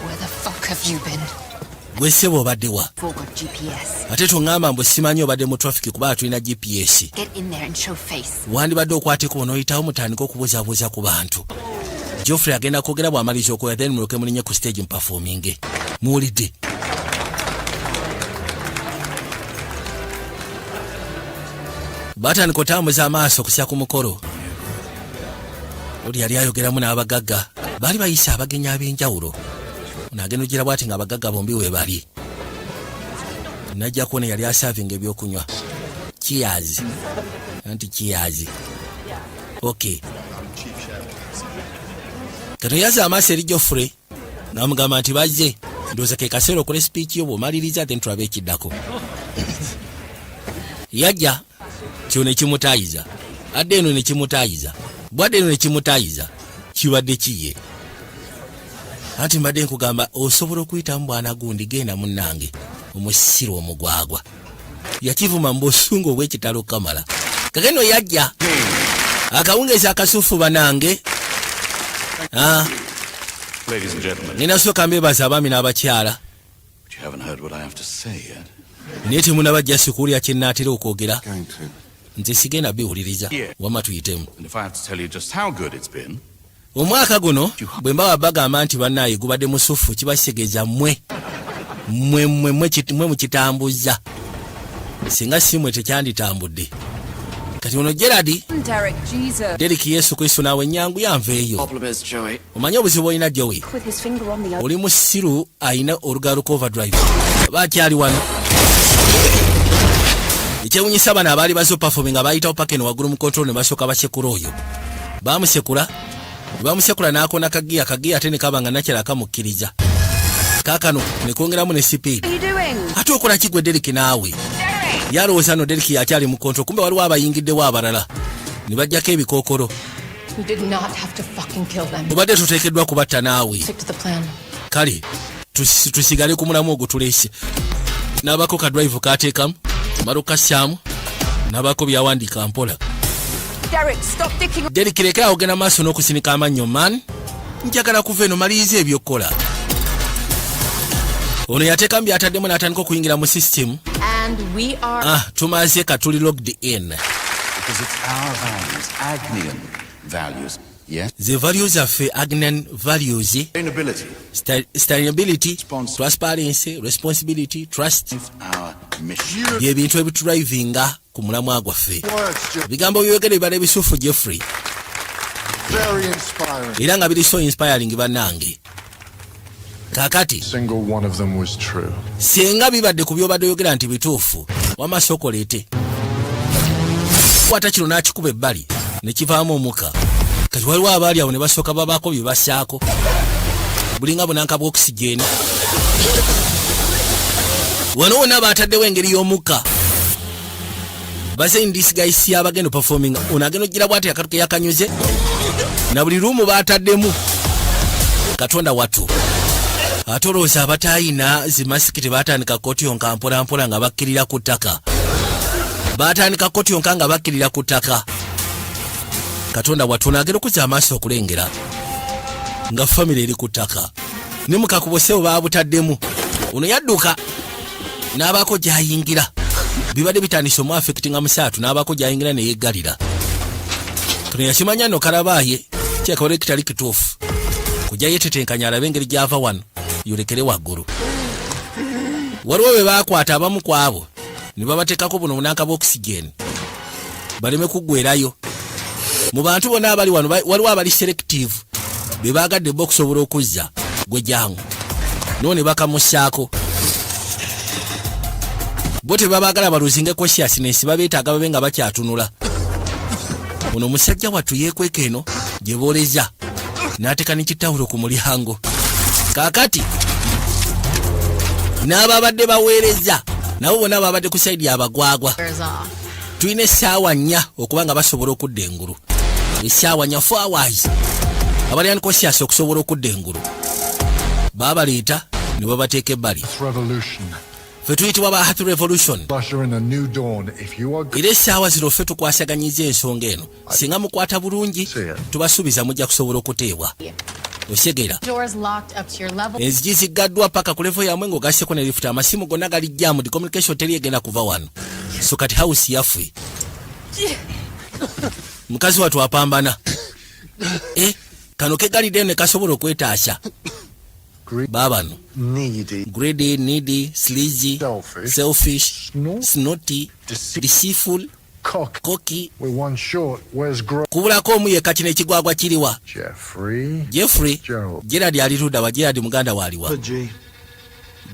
Where the fuck have you been? Gwe ssebo, obaddewa? Forgot GPS. Ate toŋŋamba mbu simanyi obadde mu traffic kuba tulina GPS. Get in there and show face. Wandibadde okwata ekkubo n'oyitawo, mutandike okubuuzaabuuza ku bantu. Geoffrey agenda kwogera, bw'amaliriza okwogera then mulyoke mulinye ku stage muperforminge. Muwulidde? Batandika otambuza amaaso okusya ku mukolo. Oli yali ayogeramu n'abagagga, baali bayise abagenyi ab'enjawulo. Ono agenda ogira bwati nga abagagga bombi we bali. Najja kuona yali aservinga ebyokunywa. Cheers, anti cheers. Ok, kati yaza amaaso eri Joffrey namugamba nti bazze, ndowooza ke kaseera okola speech yo, bw'omaliriza then tulabe ekiddako. Yajja kyo nekimutayiza, adde eno nekimutayiza, bwadde eno nekimutayiza. Kibadde kiye anti mbadde nkugamba osobola okuyitamu bwana gundi, genda munnange. Omusiru omugwagwa yakivuma mu busungu obw'ekitalo. Kamala kakeno yajja akawungeezi akasufu banange. Ah, Ladies and gentlemen, ngenda sooka mbebaza abaami n'abakyala. But you haven't heard what I have to say yet. Naye temunaba jasi kuwulira kye nnaatera okwogera. Going to. Nze sigenda biwuliriza. Yeah. Wamma tuyitemu. And if I have to tell you just how good it's been, Omwaka guno bwe mbaba bagamba nti bannaaye gubadde musufu, kiba kitegeeza mmwe mmwe mmwe mmwe mmwe mukitambuza, singa si mmwe tekyanditambudde. Kati ono Gerard. Derek, Jesus. Derek, Yesu Kristo, naawe enyangu yanveeyo. Problem is, Joey. Omanye obuzibu olina, Joey? With his finger on the Oli musiru ayina olugalo ku overdrive aba akyali wano. Ekyewunyisa, bano abaali baze performing bayitawo paka eno waggulu mu control ne basooka basekula oyo. Bamusekula ne bamusekula n'akona kagiya kagiya, ate ne kaba nga nakyala kamukkiriza kaakano ne kwongeramu ne speed. What are you doing? Ate okola kigwe Derek naawe? Yalowooza no Derek yakyali mu control, kumbe waliwo abayingiddewo abalala ne bajjako ebikookolo. You did not have to fucking kill them. Obadde toteekeddwa kubatta naawe. Stick to the plan. Kale tusigale ku mulamu ogwo tulese. N'abako ka drive kateekamu mala okassaamu n'abako byawandiika mpola. Derek, stop dicking. Derek, leka ogenda maaso n'okusinika amannyo man, njagala kuva eno, maliriza ebyokukola. Ono yateekamu byataddemu n'atandika okuyingira mu system. And we are Ah, tumaze, katuli logged in. Because it's our values, Agnian values. Yes? Ze values zaffe, Agnian values. Sustainability. Sustainability, transparency, responsibility, trust. Our mission. Byebintu ebitudrivinga ku mulamwa gwaffe. Words, Jeff. Ebigambo byogere bibala ebisufu, Jeffrey. Very inspiring. Era nga biri so inspiring bannange. Kaakati Single one of them was true. Singa bibadde ku byobadde oyogera nti bituufu, wamma sookoleete kwata kino n'akikuba ebbali ne kivaamu omukka. Kati waliwo abaali awo ne basooka babaako bye bassaako bulinga bunanka bwa oxygen. Wano wonna baataddewo engeri y'omukka baze in disguise abagenda performing. Ono agenda ogira bwati akatuke yakanyuze na buli room baataddemu. Katonda watu, ate olowooza abatayina zimasiki tebatandika kotyonka mpolampola nga bakkirira ku ttaka? Batandika kotyonka nga bakkirira ku ttaka. Katonda watu, ono agenda okuzza amaaso okulengera nga famire eri ku ttaka ne mukakubo sebo baabutaddemu. Ono yadduka n'abaako gy'ayingira, bibadde bitandise omu affectinga musaatu, n'abaako gy'ayingira neyeggalira. Kano yakimanya nno kalabaaye kyekabale kitali kituufu kujja yetetenkanya alabe engeri gy'ava wano yolekere waggulu. Waliwo bwe baakwata abamu ku abo ne babateekako buno bunanka bwa oxygen baleme kuggwerayo. Mu bantu bonna abali wano waliwo abali selective be baagadde bo okusobola okuzza gwe jangu noo ne bakamussaako. Bo tebabaagala baluzinge consciousness, babeetaaga babe nga bakyatunula. Ono omusajja wattu yeekweka eno gye booleza n'ateeka ne kitawulo ku mulyango. Kaakati n'ababadde baweereza nabo bonna babadde ku side abagwagwa. Wears off. Tulina essaawa 4 okuba nga basobola okudda engulu, essaawa 4, 4 hours, abali unconscious okusobola okudda engulu. Baabaleeta ne babateeka ebbali. Revolution. Ffe tuyitibwa ba Earth Revolution. Usher in a new dawn if you are Era essaawa zino ffe tukwasaganyiza ensonga eno. Singa mukwata bulungi, tubasuubiza mujja kusobola okuteebwa osegera. Doors locked up to your level. Enzigi ziggaddwa paka ku level yammwe ng'ogasseko ne lifuta. Amasimu gonna gali jammed, communication teri egenda kuva wano. So kati house yaffe. Mukazi wattu apambana. Eh, kano kegaliddeyo ne kasobola okwetaasa. Baabano. Needy, greedy, needy, sleazy, selfish, selfish, snort, snotty, deceitful, cock. Cocky. We're one short. Where's Gro? Kubulako omu yekka. Kino ekigwagwa kiriwa? Jeffrey. Jeffrey. Gerald. Gerard ali luddawa? Gerard muganda waaliwa? G.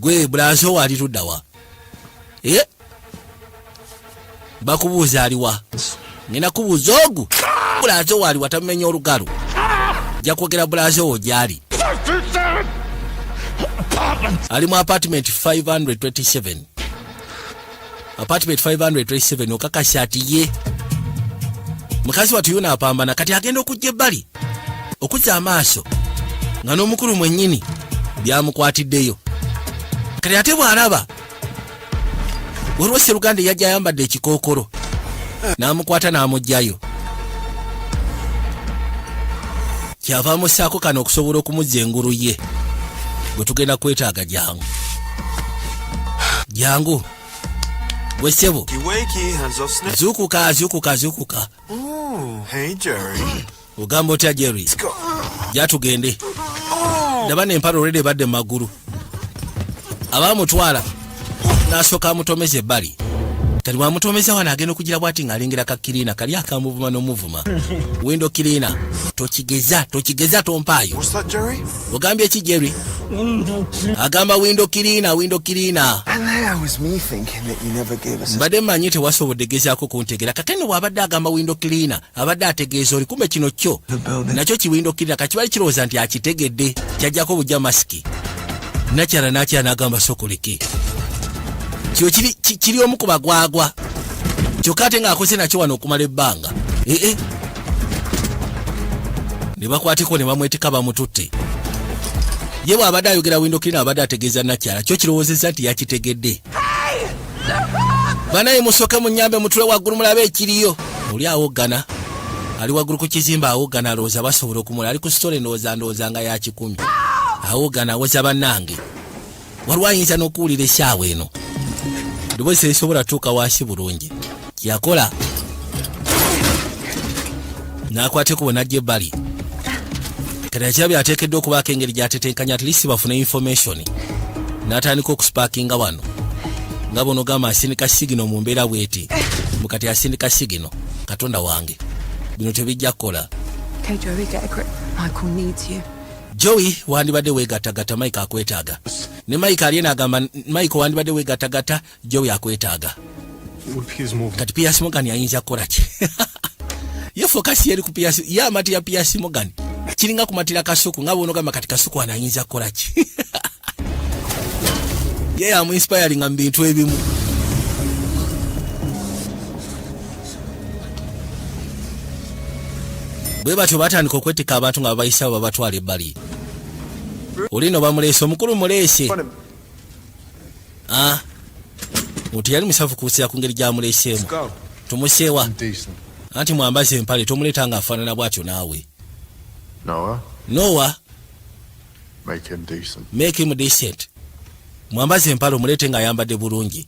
Gwe bulazo waali luddawa? E bakubuuza aliwa? Ngenda kubuuza ogu. Bulazo waali watamumenya olugalo, nja kwogera bulazo wo gyali. Ali mu apartment 527, apartment 527. Okakasa ati ye mukazi wattu yuna apambana. Kati agenda okujja ebbali okuzza amaaso nga n'omukulu mwennyini byamukwatiddeyo. Kati ate bw'alaba waliwo seruganda eyajja ayambadde ekikookolo n'amukwata n'amugjayo, kyava amussaako kano okusobola okumuzza engulu ye gwe tugenda kwetaaga. Jangu, jangu gwe ssebo. Wakey, wakey, hands off Snake. Zuukuka, zuukuka, zuukuka. Ooh, hey, Jerry. Ogamba otya, Jerry? Go. Jatugende ndaba nempala olwedde ebadde mu magulu. Abaamutwala n'asooka amutomeza ebbali. Kati bwamutomeza wano, agenda okugira bwati ng'alengera ka cleaner kali akamuvuma n'omuvuma. Window cleaner, tokigeza, tokigeza, tompaayo. What's that, Jerry? Ogambye ki, Jerry? Agamba window cleaner, window cleaner. And there was me thinking that you never gave us a Mbadde mmanyi tewasobodde gezaako kuntegera. Kakene bw'abadde agamba window cleaner, abadde ategeeza oli kumbe kino kyo nakyo ki window cleaner. Kakibali kirowooza nti akitegedde, kyajjako bujja masiki. Nakyala nakyala n'agamba sokoleke kyo kiri kiri omu ku bagwagwa, kyokka ate ng'akoze nakyo wano okumala ebbanga. Ee, ne bakwateko ne bamwetika bamututte. Ye bw'abadde ayogera window cleaner, abadde ategeeza nakyala kyo kirowoozezza nti yakitegedde. Banaye musooke munyambe, mutule waggulu mulabe ekiriyo. Oli awoggana, ali waggulu ku kizimbe awoggana, alowooza basobola okumula. Ali ku story, ndowooza nga ya 100. Awoggana, awoza bannange, waliwo ayinza n'okuwulira essaawa eno ddoboozi erisobola tuuka wansi bulungi. Kyakola n'akwateko najja ebbali. Kati akirabye ateekeddwa okubaako engeri gy'atetenkanya, at least bafune information. N'atandika okusparkinga wano nga bonogamba asindika signal mu mbeera bweti mukati asindika signal. Katonda wange, bino tebijja kukola. Okay, Joey, get a grip. Michael needs you. Joey, wandibadde weegattagatta, Mike akwetaaga. Ne Mike ali agamba Mike, wandibadde weegattagatta, Joey akwetaaga. Would Piers Morgan Kati Piers Morgan ayinza kukola ki? Ye focus yeri ku Piers, ye amatira Piers Morgan kiringa kumatira kasuku nga bwonogamba kati kasuku ano ayinza kukola ki? Ye yamuinspiringa mu bintu ebimu. Bwe batyo batandika okwetikka abantu nga babayisabo babatwala ebbali. Olino bamuleese, omukulu muleese. Ah, omuntu yali musafu kuusira ku ngeri gyamuleeseemu. Go. Tumuseewa. Decent. Anti mwambaze empale, tomuleeta ng'afaanana bw'atyo naawe. Noah, Noah, make him decent. Make him decent. Mwambaze empale, omuleete ng'ayambadde bulungi.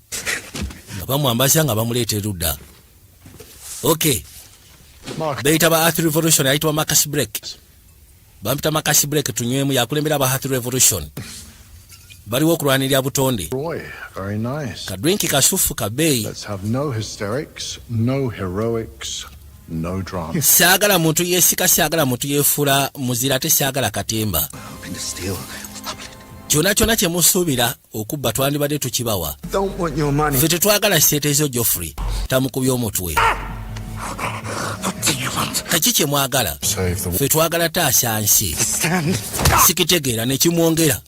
Nga bamwambaza nga bamuleeta erudda. Ok. Mark, Beyita ba Earth Revolution, ayitibwa Marcus Break. Bampita Marcus Break, tunywemu. Yakulembera aba Earth Revolution, baliwo okulwanirira butonde. Roy, very nice. Kadrinki kasufu kabeeyi. Let's have no hysterics, no heroics, no drama. Saagala muntu yeesika, saagala muntu yeefuula muzira, ate saagala katemba. Hoping to steal. We'll double it. Kyonna kyonna kye musuubira okubba twandibadde tukibawa. Don't want your money. Ffe tetwagala sente zo. Joffrey tamukubye omutwe. What do you want? Kaki kye mwagala? Save the Ffe twagala taasa nsi. Stand. Sikitegeera nekimwongera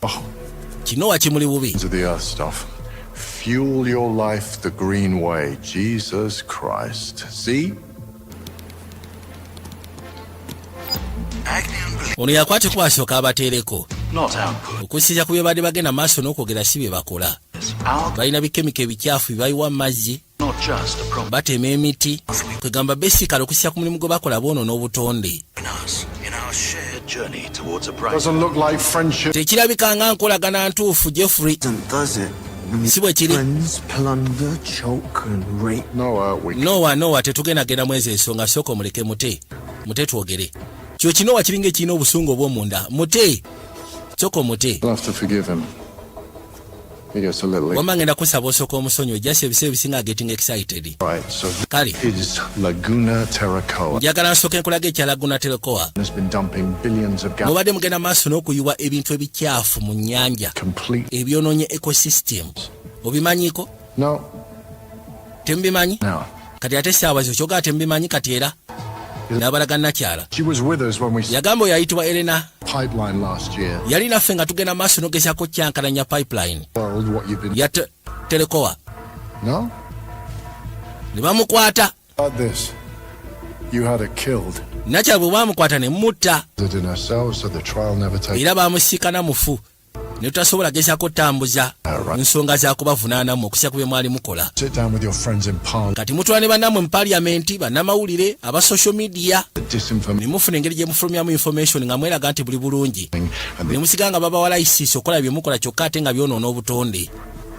kino wakimuli bubi. to the earth stuff. Fuel your life the green way. Jesus Christ. See? Ono yakwate kubasooka abateereko Not output. okusinza ku bye badde bagenda maaso n'okwogera si bye bakola. Our Balina bikemika ebikyafu byebayiwa mu mazzi. not just a problem Batema emiti, kwegamba besikala okusinza ku mulimu gwe bakola boonoona obutonde. in us in our shared journey towards a brighter Doesn't look like friendship. Tekirabika nga nkolagana ntuufu, Jeffrey. Does it? Si bwe kiri. Friends plunder, choke, and rape. Noah, we Nowa, Nowa, tetugenda genda mwezi ensonga. Sooka omuleke mute, mute twogere. Kyo kinowa kiringa ekirina obusungu obw'omunda. Mute, sooka omute. We'll have to forgive him. He gets a little. Wamma ngenda kusaba osooka omusonyiwe, just ebiseera ebisinga getting excited. Right, so Kale. is Laguna Terracoa. Njagala nsooka enkulaga ekya Laguna Terracoa. Has been dumping billions of gallons. Mubadde mugenda maaso n'okuyiwa ebintu ebikyafu mu nnyanja Complete. ebyonoonye ecosystem. Obimanyiiko? No, Temubimanyi? no. Kati ate saawa zo kyogaa temubimanyi kati era N'abalaga nakyala. She was with us when we Yagamba oyo ayitibwa Elena. pipeline last year. Yali naffe nga tugenda maaso n'ogezaako kyankalanya pipeline World, what you've been ya Telekowa. No? Ne bamukwata. About this. You had her killed. Nakyala bwe bamukwata ne mutta. It in herself, so the trial never takes. Era bamusiikana mufu ne tutasobola gezaako tambuza nsonga za kubavunaanamu okusya ku bye mwali mukola. Sit down with your friends in parliament. Kati mutula ne bannammwe mu paliyamenti, bannamawulire aba social media, The disinformation ne mufuna engeri gye mufulumyamu information nga mweraga nti buli bulungi, and ne the, musiga nga babawa layisiisi okukola bye mukola, kyokka ate nga byonoona obutonde.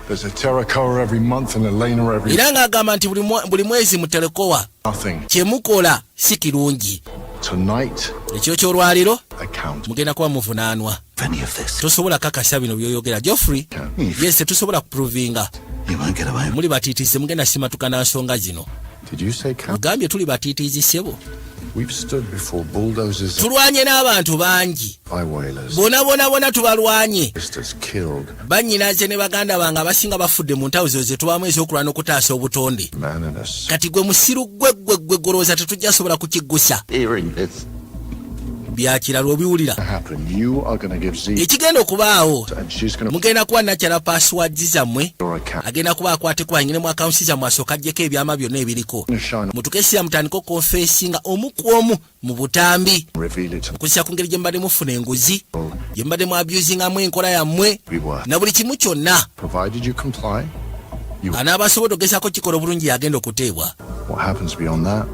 There's a Terracoa every month and Elena every Era ng'agamba nti buli mwezi mu Telekowa nothing. kye mukola si kirungi. Tonight, Ekiro ky'olwaliro account. mugenda kuba muvunaanwa. Any of this. Tosobola kakasa bino byoyogera, Joffrey. Yes, tetusobola kuprovinga. You won't get away. Muli batiitiizi, mugenda simatuka na nsonga zino. Did you say count? Mugambye tuli batiitiizi, ssebo? We've stood before bulldozers and Tulwanye n'abantu bangi. highwaylers. Bona bona bona tubalwanye. Sisters killed. Bannyinaze ne baganda bange abasinga bafudde mu ntawo zo ze tubamu ez'okulwana okutaasa obutonde. Man in a s- Kati gwe musiru, gwe gwe gwe golowooza tetujja sobola kukiggusa? Hearing this. Byakirala obiwulira. happen. You are going to give Z Ekigenda okubaawo, and she's going to mugenda kuba nakyala password zammwe. your account. Agenda kuba akwate kuba mu akawunti zammwe, asooka aggyeko ebyama byonna ebiriko. Shine Mutuke esiya mutandike okonfeesinga omu ku omu mu butambi reveal it to okussa ku ngeri gye mubadde mufuna enguzi, gye mubadde mu abusingamu enkola yammwe be worth. na buli kimu kyonna. Provided you comply, Anaaba asobodde ogezaako kikola obulungi yagenda okuteebwa. what happens beyond that,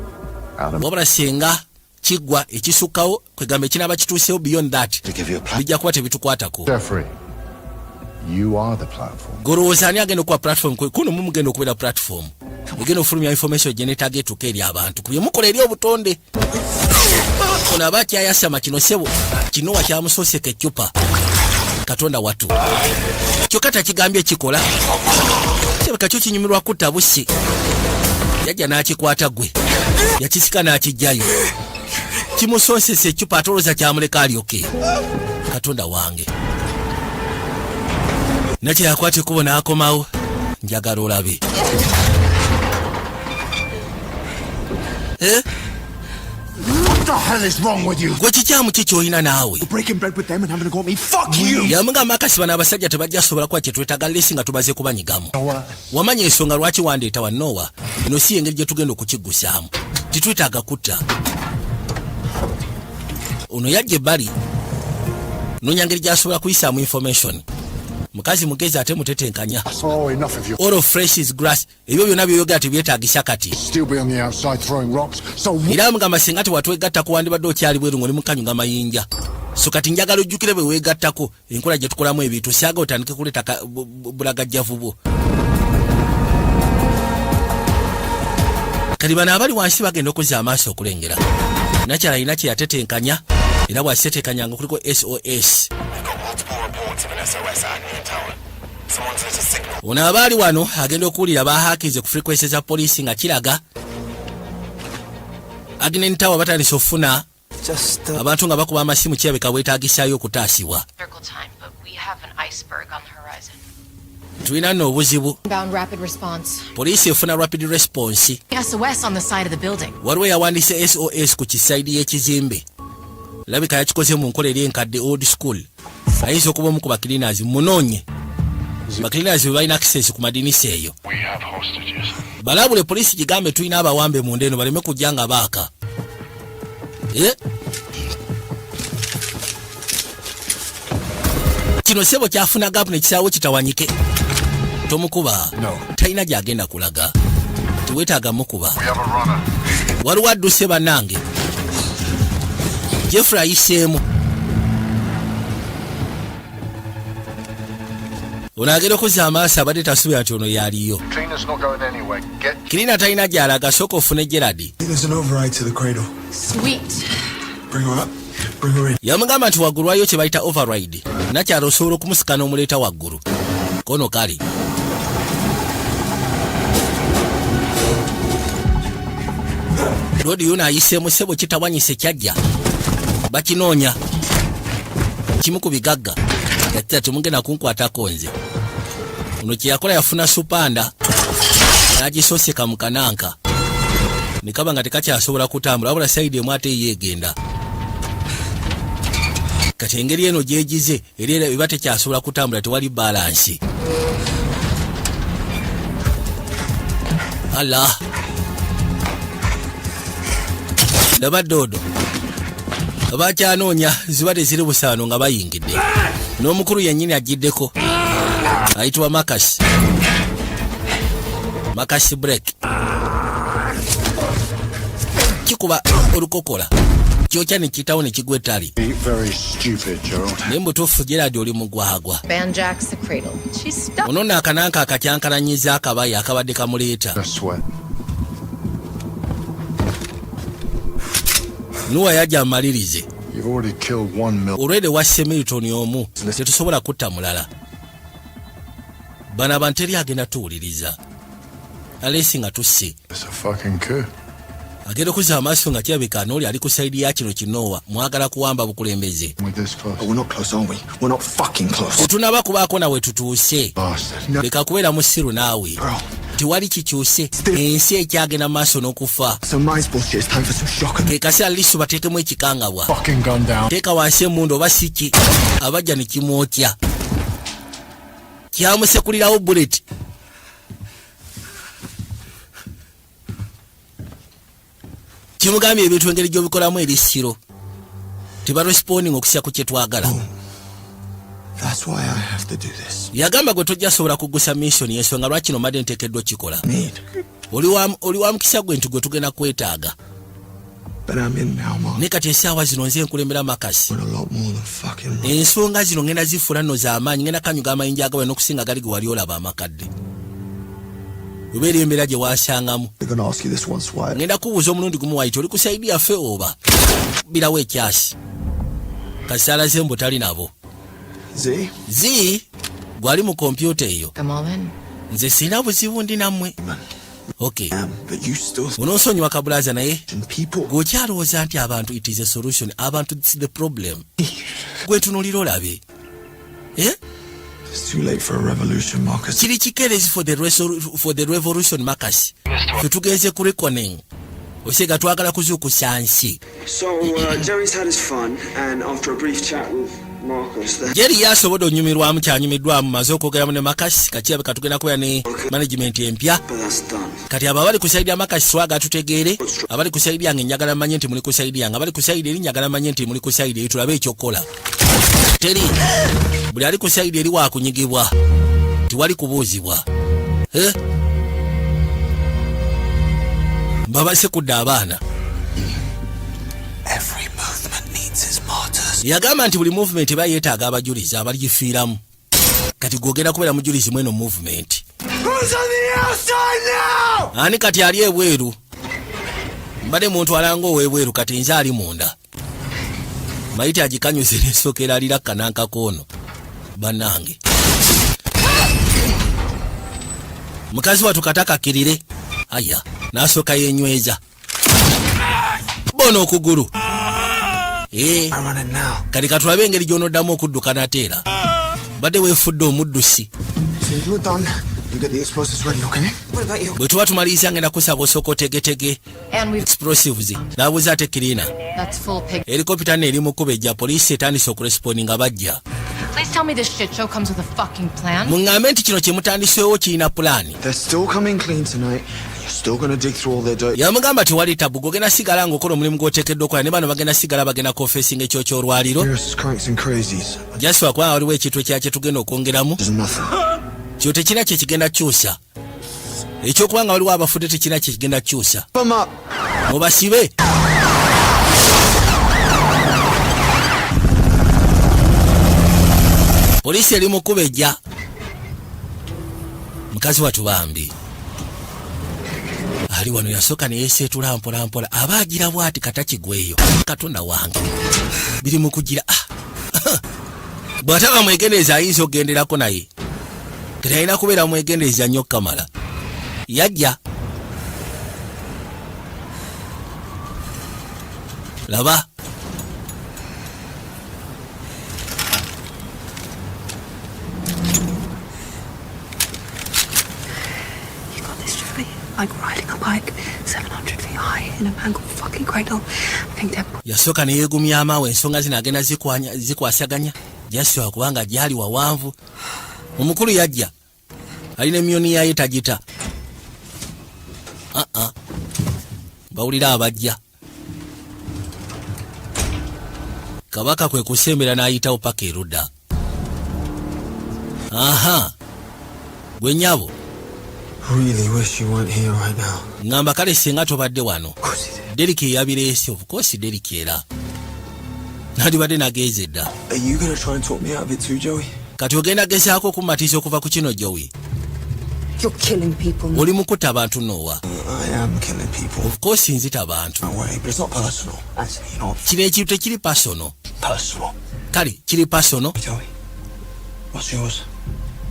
Adam Wabula singa kiggwa ekisukkawo, kwegamba ekinaaba kituusewo beyond that, To give you a plan. bijja kuba tebitukwatako. Jeffrey, you are the platform. Golowooza ani agenda okuba platform? Kuno mumugenda okubeera platform egenda okufulumya information gye neetaaga etuuka eri abantu ku bye mukola eri obutonde. Ono aba akyayasama kino, sebo kinowa kyamusooseka eccupa. Katonda watu, kyokka takigambye kikola, kirabika kyo kinyumirwa kutta busi. Yajja n'akikwata, gwe yakisika n'akijjayo, kimusoosesa eccupa, ate olowooza kyamuleka alyoke? Katonda wange, nakyo yakwata ekkubo n'akomawo. Njagala olabe. Eh? What the hell is wrong with you? Gwe kikyamu ki kyolina naawe? Breaking bread with them and having a go at me. Fuck you! Yamugamba akasi bano abasajja tebajja sobola kuba kyetwetaaga lesi nga tumaze kubanyigamu. Wamanya ensonga lwaki wandeeta wannoowa? Eno si engeri gye tugenda okukiggusaamu, titwetaaga kutta. Ono yajja ebbali noonya ngeri gy'asobola kuyisaamu information. Mukazi mugezi ate mutetenkanya. Oh, enough of you. All flesh is grass. Ebyo byonna byoyogera tebyetagisa kati. Still be on the outside throwing rocks. So Era amugamba singa tewatwegattako wandibadde okyali bweru ng'oli mukanyuga mayinja. So kati njagala ojjukire bwe weegattako enkola gye tukolamu ebintu. Syaga otandike kuleeta bulagajjavu bwo. Kati bano abali wansi bagenda okuzza amaaso okulengera nakyala alina kye yatetenkanya, era bw'akitetenkanya nga kuliko SOS. Ono aba ali wano agenda okuwulira bahakize ku frequency za poliisi nga kiraga Agnen Tower batandise okufuna Just abantu nga bakuba amasimu, kirabika bwetaagisaayo okutaasibwa. Circle time, but we have an iceberg on the horizon. Tulina nno obuzibu. Bound rapid response. Poliisi efuna rapid response. SOS on the side of the building. Waliwo yawandiise SOS ku kisaidi y'ekizimbe, labika yakikoze mu nkola eri enkadde, old school. Ayinza okuba omu ku bacleaners. Munoonye bacleaners bwe balina access ku madinisa eyo. We have hostages. Balabule poliisi, gigambe tulina abawambe munda eno, baleme kujja nga baaka. Eh? Kino sebo kyafuna gapu nekisaawo kitawanyike. Tomukuba. No. Talina gyagenda kulaga, teweetaaga mukuba. We have a runner. Waliwo adduse bannange. Jeffrey ayiseemu. Ono agenda okuzza amaaso, abadde tasuubira nti ono yaliyo. Cleaner's not going anywhere. Get Kirina talina gy'alaga, sooka ofune Gerard. There's an override to the cradle. Sweet. Bring her up. Bring her in. Yamugamba nti waggulu waliyo kye bayita override, nakyalo osobola okumusika n'omuleeta waggulu. Kono kale lodi yuno ayiseemu ssebo, kitawanyise kyajja bakinoonya kimu ku bigagga. Yatira temugenda kunkwatako nze. Ono kyeyakola yafuna supanda n'agisoseka mu kananka. Ne kaba nga tekakyasobola kutambula, wabula side emu ate yeegenda. Kati engeri eno gyegize era era eba tekyasobola kutambula, tewali balance. Ala, laba doodo, abakyanoonya ziba teziri busaano nga bayingidde n'omukulu yennyini agiddeko ayitibwa Marcus, Marcus Break. Kikuba olukokola kyokya ne kiyitawo ne kigwa ettali. Be very stupid, Gerald. Naye mubutuufu, Gerard, oli mugwagwa. Banjacks the cradle. She's stuck. Ono nno akananka akakyankalanyiza akabaya akabadde kamuleeta. A sweat. Nuwa yajja amalirize. You've already killed one mil. Olwedde wasse Milton omu, tetusobola kutta mulala. Bano abantu teri agenda tuwuliriza alesi nga tusse. It's a fucking coup. Agenda okuzza amaaso nga kirabika n'oli ali ku side ya kino kinoowa mwagala kuwamba bukulembeze. We're this close. Oh, we're not close, are we? We're not fucking close. Tetunaba kubaako nawe tutuuse. Bastard. No. Leka kubeera musiru naawe. Bro. Tewali kikyuse, ensi ekyagenda mu maaso n'okufa. So mine's bullshit. It's time for some shock. Ke kaseera lisu bateekemu ekikangabwa. Fucking gun down. Teeka wansi emundu oba siki abajja ne kimwokya kyamusekulirawo bullet. Kimugambye ebintu engeri gy'obikolamu erisiro tebaresponding okusya ku kyetwagala. That's why I have to do this. Yagamba gwe tojja sobola kugusa mission, ensonga lwaki nomadde nteekeddwa okikola. Need. Oli wa mukisa gwe nti gwe tugenda kwetaaga. But I'm in now, Mark. Naye kati essaawa zino nze nkulembera, Marcus. We're a lot more than fucking right. Ensonga zino ngenda zifuula nno z'amaanyi, ngenda kanyuga amayinja agawe n'okusinga gali ge wali olaba amakadde oba eri embeera gye wasangamu. They're gonna ask you this once, Wyatt. Ngenda kubuuza omulundi gumu, Wyatt, oli ku side yaffe oba birawo ekyasi kasaala zembu tali nabo? Z? Zi gwali mu kompyuta eyo. I'm all in. Nze sirina buzibu, ndi nammwe, okay. But you still Onoosonyiwa kabulaza, naye and people. gweokyalowooza nti abantu it is a solution, abantu it's the problem. Gwetunuulira olabe. Eh? It's too late for a revolution, Marcus. Kiri kikeerezi for the revolution, Marcus. Fe tugenze ku reckoning, osega twagala kuzuukusa nsi. So, Jerry's had his fun, and after a brief chat with Marcus, the Jerry yasobodde onyumirwamu kyanyumiddwamu, maze okwogeramu ne Marcus, kakirabika tugenda kubeera ne management empya. but that's done. Kati abo abali ku side ya Marcus twagala tutegeere, abali ku side yange njagala manye nti muli ku side yange, abali ku side eri njagala manye nti muli ku side eri, tulabe ekyokukola. Teri buli ali ku side eri wakunyigibwa, tiwali kubuuzibwa. Eh? Babase kudda abaana. Every movement needs its martyrs. Yagamba nti buli movement eba yeetaaga abajulizi abaligifiiramu, kati gwogenda kubeera mujulizi mweno movement. Who's on the outside now? Ani kati ali ebweru? Mbadde muntu alanga ow'ebweru, kati nze ali munda. Mayite agikanyuze nesooka alira kanankakoono. Bannange, mukazi watu katakakirire aya n'asooka yenyweza bona okugulu. Eh, I'm running now. Kati katulabe engeri gy'onoddamu okudduka nateera badde weefudde omuddusi. So if you're done, you get the explosives ready, okay? What about you? Bwe tuba tumaliriza ngenda kusaba osooka otegetege And we've explosives. N'abuuza ate kirina. That's full pig. Helicopter nno eri mu kkuba ejja, poliisi etandise okurespondinga nga bajja. Please tell me this shit show comes with a fucking plan. Muŋŋambe nti kino kye mutandiseewo kirina pulaani. They're still coming clean tonight, and you're still gonna dig through all their dirt. Yamugamba tewali tabu, gogenda sigala ng'okola omulimu gw'oteekeddwa okukola, ne bano bagenda sigala bagenda confessinga ekyokyolwaliro. Here's cranks and crazies. Jasiwa kubanga waliwo ekintu ekirala kye tugenda okwongeramu. There's nothing. Kyo tekirina kye kigenda kukyusa, ekyokuba nga waliwo abafudde tekirina kye kigenda kukyusa. Them up. Mubasibe. Poliisi eri mu kkuba ejja. Mukazi watu bambi ali wano yasooka neyeseetula mpola mpola, aba agira bwati kata kigweyo. Katonda wange, biri mu kugira. Ah! Bw'ataba mwegendereza ayinza okugenderako, naye kati alina kubeera mwegendereza nnyo. Kamala yajja laba. You got this, Joey. Like riding a bike 700 feet high in a mangled fucking cradle. I think they're Yasooka ne yeegumya amaawo, ensonga zino agenda zikwasaganya jaswa kubanga gyali wawanvu. Omukulu yajja alina emyoni yaye tagita. Aa, bawulira abajja. Kabaka kwe kusembera n'ayitawo paka erudda. Aha, gwe nyabo. Really wish you weren't here right now. Ŋŋamba kale singa tobadde wano. Deriki eyabireese, of course Deriki, era nandibadde nagenze dda. Are you gonna try and talk me out of it too, Joey? Kati ogenda gezaako okumatiza okuva ku kino, Joey? You're killing people. Oli mu kutta abantu, Nowa. I am killing people. Of course nzita abantu. No way, but it's not personal. Actually, not Kino ekintu tekiri personal. personal. Kale kiri personal. Joey, what's yours?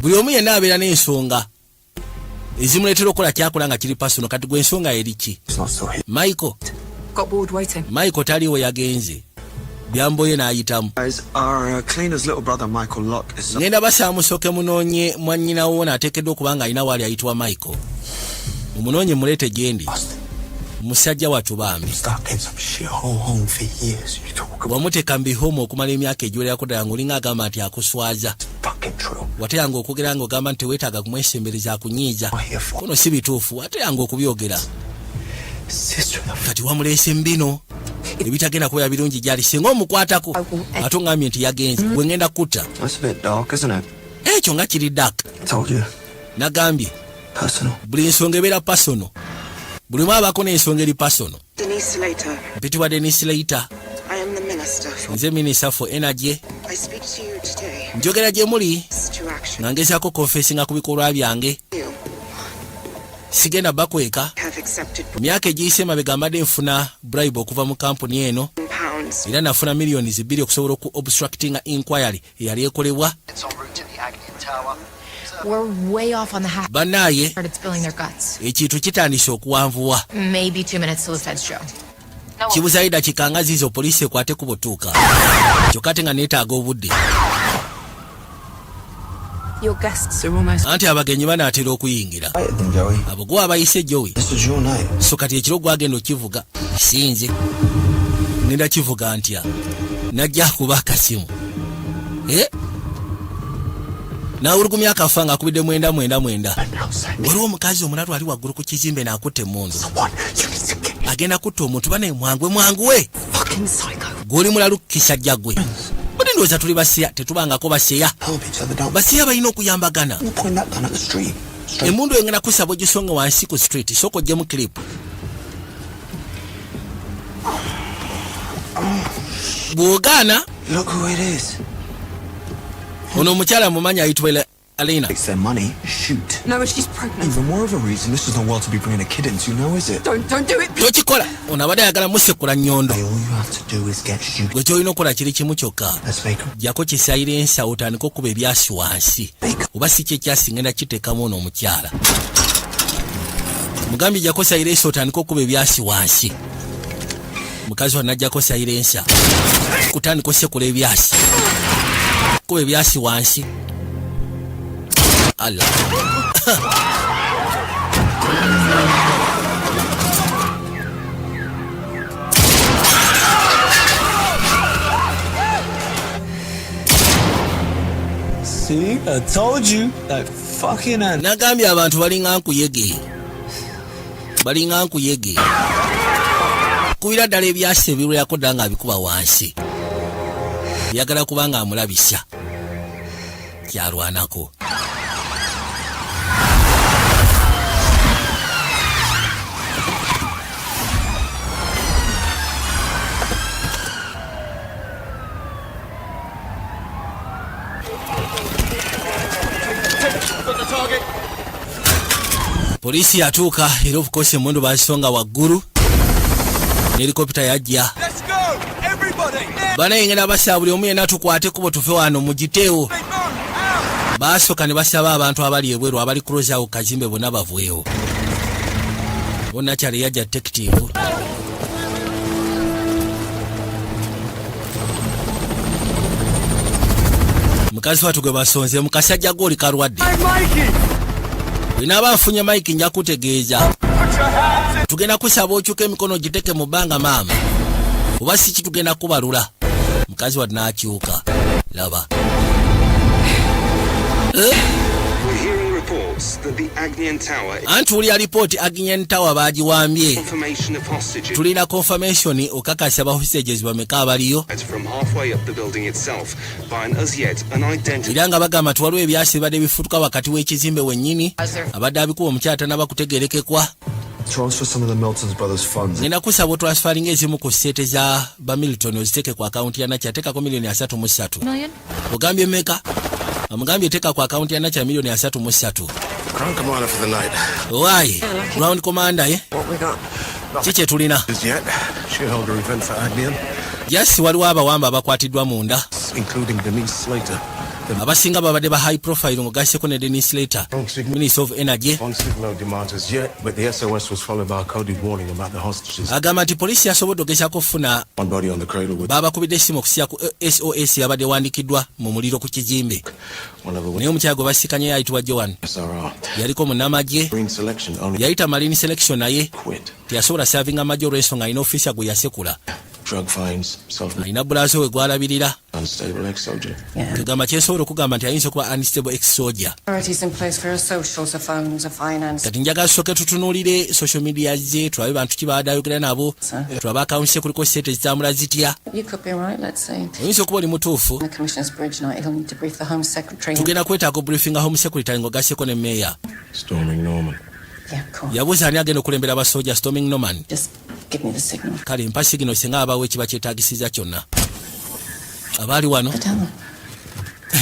Buli omu yenna abeera n'ensonga ezimuleetera okukola kyakola nga kiri personal. Kati gwe ensonga eri ki? It's not still here. Michael. Got bored waiting. Michael taliiwo, yagenze byamboye n'ayitamu. Guys, our cleaner's little brother Michael Locke is Ngenda basaba musooke munoonye mwannyinawo naateekeddwa okuba nga alina waali ayitibwa Michael. Mumunoonye muleete gye ndi, musajja wattu bambi. Stuck in some shithole home for years. You talk about Wamuteeka mu bihome okumala emyaka egiwererako ddala ng'olinga agamba nti akuswaza. fucking true. Wate yange okwogera ng'ogamba nti teweetaaga kumwesembereza, akunyiiza. Here for Kono si bituufu, ate yange okubyogera. sister of the Kati wamuleese mbino ebitagenda kubeera birungi gyali singa omukwatako. Ate oŋŋambye nti yagenze, bwe ŋŋenda kutta. That's a bit dark, isn't it? Ekyo nga kiri dark. Told you. Nagambye Personal. buli nsonga ebeera personal, buli omu abaako n'ensonga eri personal. Denise Slater. Mpitibwa Denis Leita. I am the Minister for. Nze Minister for Energy. I speak to you today Njogera gye muli to action. nga ngezaako confessinga ku bikolwa byange. You Sigenda bakweka. have accepted Myaka egiyise emabega mbadde nfuna bribe okuva mu kampuni eno. pounds. Era nafuna miliyoni 2 okusobola oku obstructinga inquiry eyali ekolebwa. We're way off on the hack. Bannaaye, Started spilling their guts. ekintu kitandise okuwanvuwa. Maybe 2 minutes till the feds show. Kibuzayo dakiika nga ziizo poliisi ekwate ku butuuka, kyokka ate nga neetaaga obudde. Your guests are almost. Anti abagenyi banaatera okuyingira. Right then, Joey. Abo gwe abayise, Joey. This is your night. So kati ekiro gwagenda okivuga, sinze ngenda kivuga ntya? Najja akuba akasimu. Eh? Nawulugumya akafa nga akubidde 999. Waliwo omukazi omulalu ali waggulu ku kizimbe n'akutta emmundu, agenda kutta omuntu. Bane, mwangwe, mwanguwe. Fucking psycho. Gw'oli mulalu kisajja gwe. Bode ndowooza tuli basiya, tetubangako basiya. Help each other, don't Basiya balina okuyambagana. we? Point that gun at the street. Straight. Emundu engenda kusaba ogisonga wansi ku street, sooka oggyemu clip. Bw'ogaana. Look who it is. Ono omukyala mumanyi, ayitibwa Alina. Takes their money. Shoot. No, she's pregnant. Even more of a reason. This is the world to be bringing a kid into now, is it? Don't do it. Tokikola, ono abadde ayagala musekula nnyondo. All you have to do is get shoot. Gwe kyolina okukola kiri kimu kyokka. Let's make her. Jjako kisayira otandike okuba ebyasi wansi, oba si kyekyasi ngenda kiteekamu ono omukyala. Mugambye jjako silencer otandike okuba ebyasi wansi. Mukazi wa najjako silencer kutandika osekula ebyasi, kuba ebyasi wansi. Ala. See, I told you. That fucking end. Nagambye abantu balinga nkuyege, balinga nkuyege. Kubira ddala ebyasi ebirwerako ddala ng'abikuba wansi, yagala kuba nga amulabisa kyalwanako. Poliisi yatuuka era obukosi emundu bazisonga waggulu, helikopita yajja. Let's go! Everybody! Banayengera basaba buli omu yenna tukwate kubo tuve wano mugiteewo. Baasooka ne basaba abantu abali ebweru abali close awo kazimbe bonna baveewo. Bonakyali yajja detective. Mukazi watu gwe basonze mukasajja gooli kalwadde. Bwenaaba nfunye Mike nja kutegeeza. Tugenda kusaba okyuka emikono giteke mu bbanga maama, oba si ki tugenda kubalula. Mukazi wadde n'akyuka, laba. Eh? We're hearing reports that the Agnian Tower Anti wulira lipooti, Agnian Tower baagiwambye. confirmation of hostages Tulina confirmation okakasa ba hostages bameka abaliyo. from halfway up the building itself by an as yet unidentified Era nga bagamba nti waliwo ebyasi bibadde bifutuka wakati w'ekizimbe wennyini, abadde abikuba omukyala tanaba kutegerekekwa. Transfer some of the Milton's brothers' funds. Ngenda kusaba otransfaringa ezimu ku ssente za ba Milton oziteeke ku akawunti ya Nakya. Teekako miliyoni 33. Million? Ogambye meka? Amugambye teeka ku akawunti ya Nakya miliyoni 33. Ground commander for the night. Owaaye ground commander ye. What we got? Ki kye tulina? As yet, shareholder event for Agnian, Jasi waliwo abawamba abakwatiddwa munda, including Denise Slater. Abasinga babadde ba high profile, ng'ogasseko ne Denis Slater, Minister of Energy. On signal demands as yet, but the SOS was followed by a coded warning about the hostages. Agamba nti poliisi yasobodde ogezaako okufuna One body on the cradle with babakubidde essimu okusiya ku SOS yabadde ewandikiddwa mu muliro ku kizimbe. One of the Naye omukyala gwe basikanye ayitibwa Joan, SRR. yaliko munnamagye. Green selection only Yayita Marine selection, naye quit. teyasobola savinga amagye olw'ensonga alina ofiisa gwe yasekula. Drug fines, self Alina bulaaso we gwalabirira. Unstable ex-soldier. Kegamba kyensobola okugamba nti ayinza okuba unstable ex soldier. Priorities in place for her socials, her phones, her finance. Kati njagala tusooke tutunuulire social media ze, tulabe bantu ki baadde ayogera nabo, tulabe akawunti se kuliko sente zitambula zitya. You could be right, let's see. Oyinza okuba oli mutuufu. The Commissioner's bridge night, he'll need to brief the Home Secretary. Tugenda kwetaaga obriefinga Home Secretary ng'ogasseko ne meeya. Storming Norman. Yeah, cool. Yabuuza ani agenda okulembera abasooja Storming Norman. Just give me the signal. Kale mpa signal singa abaawo ekiba kyetaagisiza kyonna. Abaali wano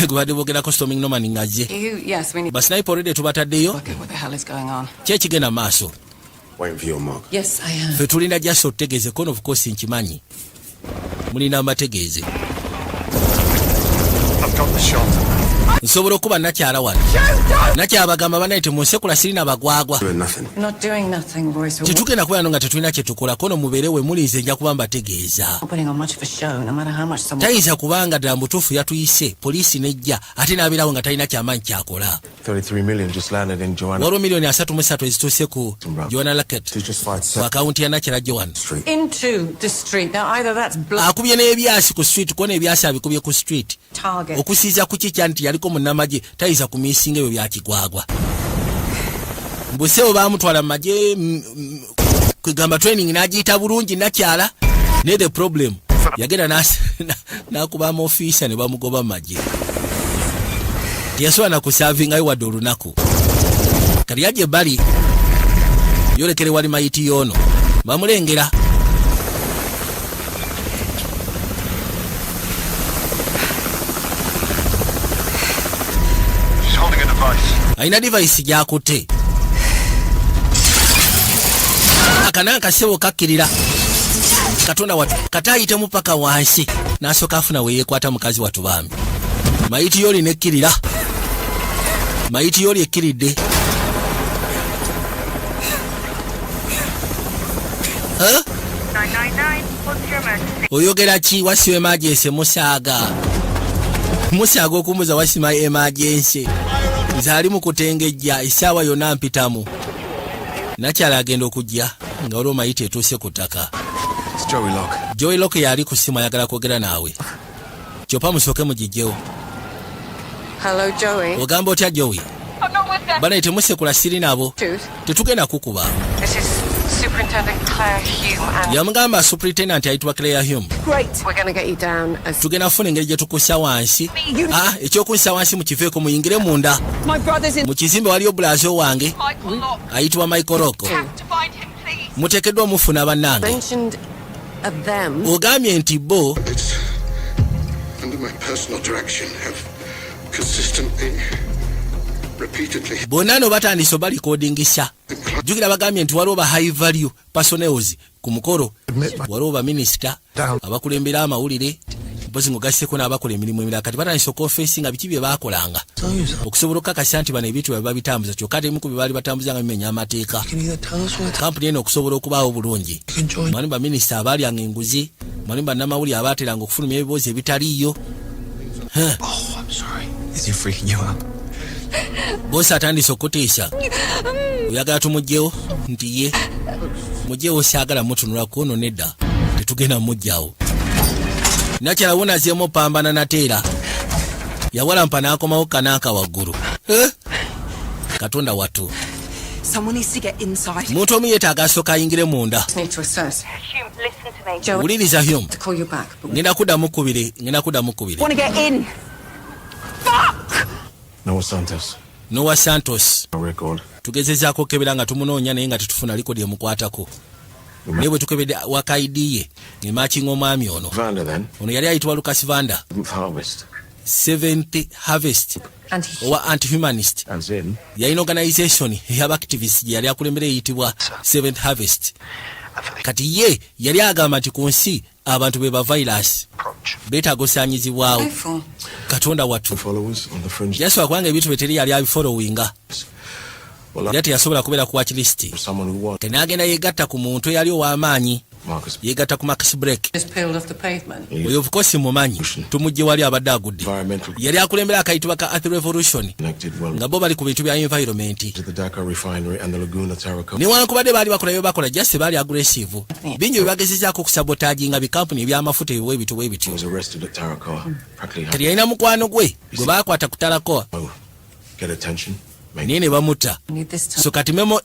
gwe badde boogerako Storming Norman ng'azze. You, yes, we need Basniper already tubataddeyo. Look at what the hell is going on. Ki ekigenda maaso? Waiting for your mark. Yes, I am. Ffe tulinda just otutegeeze kono. Of course nkimanyi mulinda mbategeeze. I've got the shot. Nsobola okuba nakyala wano. Nakyabagamba banaye temunsekula, sirina bagwagwa. Doing nothing. We're not doing nothing, Royce. We're Tetugenda kubeera no nga tetulina kyetukola kono, mubeere we mulinze, nja kuba mbategeeza. not putting on much of a show, no matter how much someone. Tayinza kubanga ddala mutuufu yatuyise poliisi nejja ate n'abeerawo nga talina kyamaanyi kyakola. 33 million just landed in Joanna. Waliwo miliyoni 33 ezituuse ku Joanna Lacket She just fired ku akawunti ya nakyala Joan. Street. Into the street. Now, either that's blood Akubye n'ebyasi ku street kona, ebyasi abikubye ku street. Target. Okusinziira ku kikya nti yaliko munnamagye, tayinza kumiisinga ebyo byakigwagwa. Mbuseewo baamutwala mu magye, kwegamba training n'agiyita bulungi nakyala, naye the problem yagenda n'akuba amaofiisa ne bamugoba mu magye, teyasobola nakusaavingayo wadde olunaku. Kati yajja ebbali yolekere wali mayiti yoono bamulengera. She's holding a device. Alina device gyakutte akana akasebo kakkirira. Katonda watu, kate ayitemu paka wansi n'asooka afuna weyeekwata. Mukazi watu bambi, mayiti yooli nekkirira, mayiti yooli ekkiridde. Huh? 999, what's your emergency? Oyogera ki? What's your emergency? Musaaga musaaga okumbuza what's my emergency. Nze ali mu kutengejja essaawa yonna mpitamu. Nakyala agenda okujja nga waliwo mayiti etuuse ku ttaka. It's Joey Locke. Joey Locke yali ku ssimu, ayagala kwogera naawe. Kyopa musooke mugijjewo. Hello, Joey. Ogamba otya, Joey? I'm not with them. Banaye temusekula, siri nabo. Truth. Tetugenda kukuba. This is Superintendent Claire Hume and Yamugamba superintendent ayitibwa Claire Hume. Great. We're going to get you down as Tugenda kufuna engeri gye tukussa wansi. Ah, ekyokunsa wansi mukiveeko, muyingire munda. My brother's in. Mu kizimbe waliyo bulazo wange Michael Locke. ayitibwa Michael Locke. Have to find him, please. Muteekeddwa omufuna bannange. Mentioned a them. Ogambye nti bo It's under my personal direction have consistently, repeatedly bonna no batandise obalikodingisa. Jjukira bagambye nti waliwo ba high value personnels ku mukolo, waliwo baminisita, abakulembera amawulire, mpozi ng'ogasseko n'abakola emirimu emirala. Kati batandise okwofeesi nga biki bye baakolanga okusobola okukakasa nti bano ebintu bye babitambuza, kyokka ate ebimu ku bye baali batambuza nga bimenya amateeka. Kampuni eno okusobola okubaawo bulungi, mwalimu baminisita abaalyanga enguzi, mwalimu bannamawulire abaateranga okufulumya ebiboozi ebitaliiyo. Oh, I'm sorry. Is he freaking you out? Bosi atandise okutiisa. Oyagala tumugjewo? Nti ye mugjewo, saagala mutunulako ono. Nedda, tetugenda mugjawo. Nakyala wunazeemu pambana nateera yawalampa n'akomawo kanaaka waggulu. Eh? Katonda wattu. Someone needs to get inside. Muntu omu yeetaaga asooka ayingire munda. Need to assess. Hume, listen to me. Joe, Wuliriza, Hume. to call you back. But Ngenda kuddamu kubiri, ngenda kuddamu kubiri. Want to get in? Noah Santos. Noah Santos. No record. Tugezezaako okukebera nga tumunoonya, naye nga tetufuna likodi emukwatako, naye bwe tukebedde waka ID ye emakinga omwami ono. Vander then. Ono yali ayitibwa Lucas Vander. Harvest. Seventh Harvest. And owa anti-humanist. As in. Yalina organization ey'abactivist gye yali akulembera eyitibwa Seventh Harvest. Kati ye yali agamba nti ku nsi abantu be ba virus, beetaaga osaanyizibwawo. Careful. Katonda wattu. Followers on the fringe. Yasobola kubanga ebintu bye teri yali abifollowinga, Well, era teyasobola kubeera ku watchlist. someone who was. N'agenda yegatta ku muntu eyali ow'amaanyi. Marcus. Yegatta ku Marcus Blake. Just peeled off the pavement. Oyo of course mumanyi, tumugje wali abadde agudde. Environmental. Yali akulembera akayitibwa ka Earth Revolution, Connected well nga bo bali ku bintu bya environment. to the Dakar refinery and the Laguna Tarakoa. Newankubadde baali bakola bye bakola, just baali aggressive. Bingi bye bagezezaako okusabotaginga bikampuni ebyamafuta ebiwa ebityo bwe bityo. Was arrested at Tarakoa. Practically Kati yalina mukwano gwe gwe baakwata ku Tarakoa, Oh, get attention. Make naye ne bamutta. Need this time. So kati memo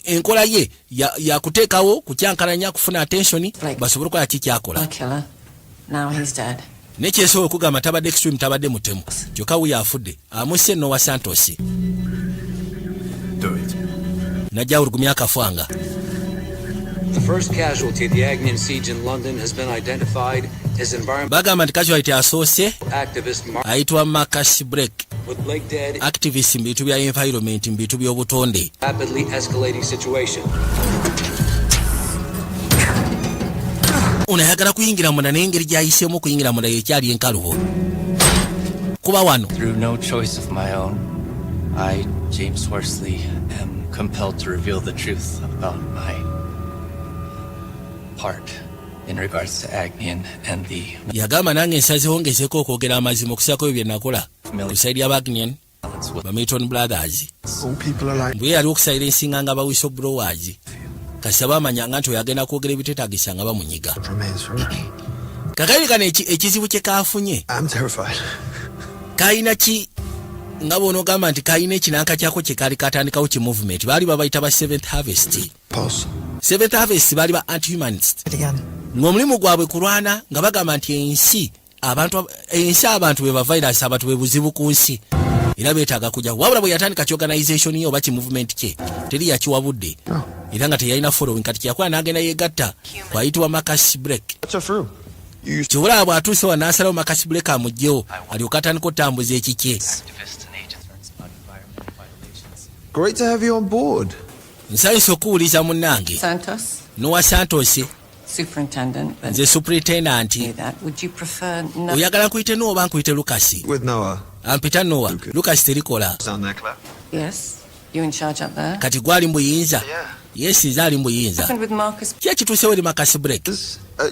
enkola ye yakuteekawo kukyankalanya kufuna attention basobole okukola kikyakola. A killer. Now he's dead. Nekyesobola okugamba, tabadde extreme, tabadde mutemu, kyokka wuyo afudde, amusse Noah Santos. Do it. Najja olugumya akafanga. The first casualty of the Agnian siege in London has been identified as environmental Bagamba nti casualty asoose activist Mark ayitibwa Marcus Blake, with Blake dead, activist mu bintu bya environment, mu bintu by'obutonde. Rapidly escalating situation. Ono ayagala kuyingira munda, naye engeri gy'ayiseemu okuyingira munda yekyali enkalubo kuba wano. Through no choice of my own, I, James Horsley, am compelled to reveal the truth about my part in regards to Agnian and the Yagamba, nange nsazeho ngezeeko okwogera amazima okusako ebyo bye nakola ku side y'Abagnian, ba Milton Brothers. All people are like Mbwe yali okusayira ensinga nga ba whistleblowers, kasita bamanyanga nti oyo agenda kwogera ebiteetagisa nga bamunyiga. Remains forever. Kakali kano ekizibu kye kafunye, I'm terrified. kalina ki nga bw'onoogamba nti kalina ekinanka kyako kye kaali katandikawo ki movement, baali babayita ba Seventh Harvest. Pulse. Seventh Harvest baali ba anti-humanist, It again. ng'omulimu gwabwe kulwana nga bagamba nti ensi abantu, ensi abantu be ba virus, abantu be buzibu ku nsi era beetaaga kujja. Wabula bwe yatandika ki organization ye oba ki movement kye, teri yakiwabudde era nga teyalina following. Kati kyeyakola n'agenda yegatta kwayitibwa Marcus Blake. What's through? Kibulaba bw'atuuse wa n'asalawo Marcus Blake amugjewo, alyoke atandika otambuza ekikye. Activists and agents about environmental violations. Great to have you on board. Nsanyusa okuwuliza munnange. Santos, Noah Santos. Superintendent. But Nze superintendent. that. Would you prefer no? Oyagala nkuyite Noah oba nkuyite Lucas? With Noah. Ampita Noah, Lucas terikola. Down there, Claire. Yes. You in charge up there? Kati gwali mbuyinza? Yes, nze ali mbuyinza. Happened with Marcus? Ki ekituusewo eri Marcus Blake?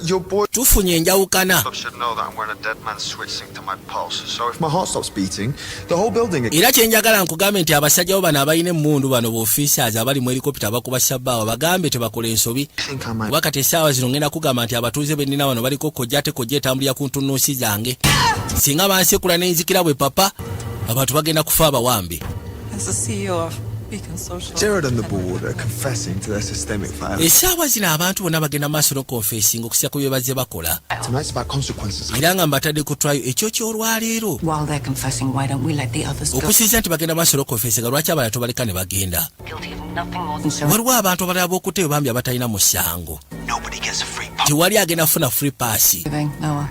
Your boy Tufunye enjawukana. should know that I'm wearing a dead man's switch synced to my pulse. So if my heart stops beating, the whole building. Era kyenjagala nkugambe nti abasajja bo bano abalina emmundu bano, baofficers abali mu helicopter abakuba sabbaawa, bagambe tebakola ensobi, kuba kati essaawa zino ngenda kugamba nti abatuuze bennina wano baliko kojja, ate kojja etambulira ku ntunnunsi zange. Singa bansekula n'enzikira bwe papa, abantu bagenda kufa abawambe. As the CEO of Beacon Social. Jared and the board are confessing to their systemic violence. Essaawa zino abantu bonna bagenda maaso n'okonfesinga okusya ku bye bazze bakola. Tonight's about consequences. Era nga mbatadde ku trial ekyo ky'olwaleero. While they're confessing, why don't we let the others go? Okusinziira nti bagenda maaso n'okonfesinga, lwaki abalala tobaleka ne bagenda? Guilty of nothing more than showing. Waliwo abantu abalala b'okutebe bambi abatalina musango. Tewali agenda kufuna free pass. Living, Noah.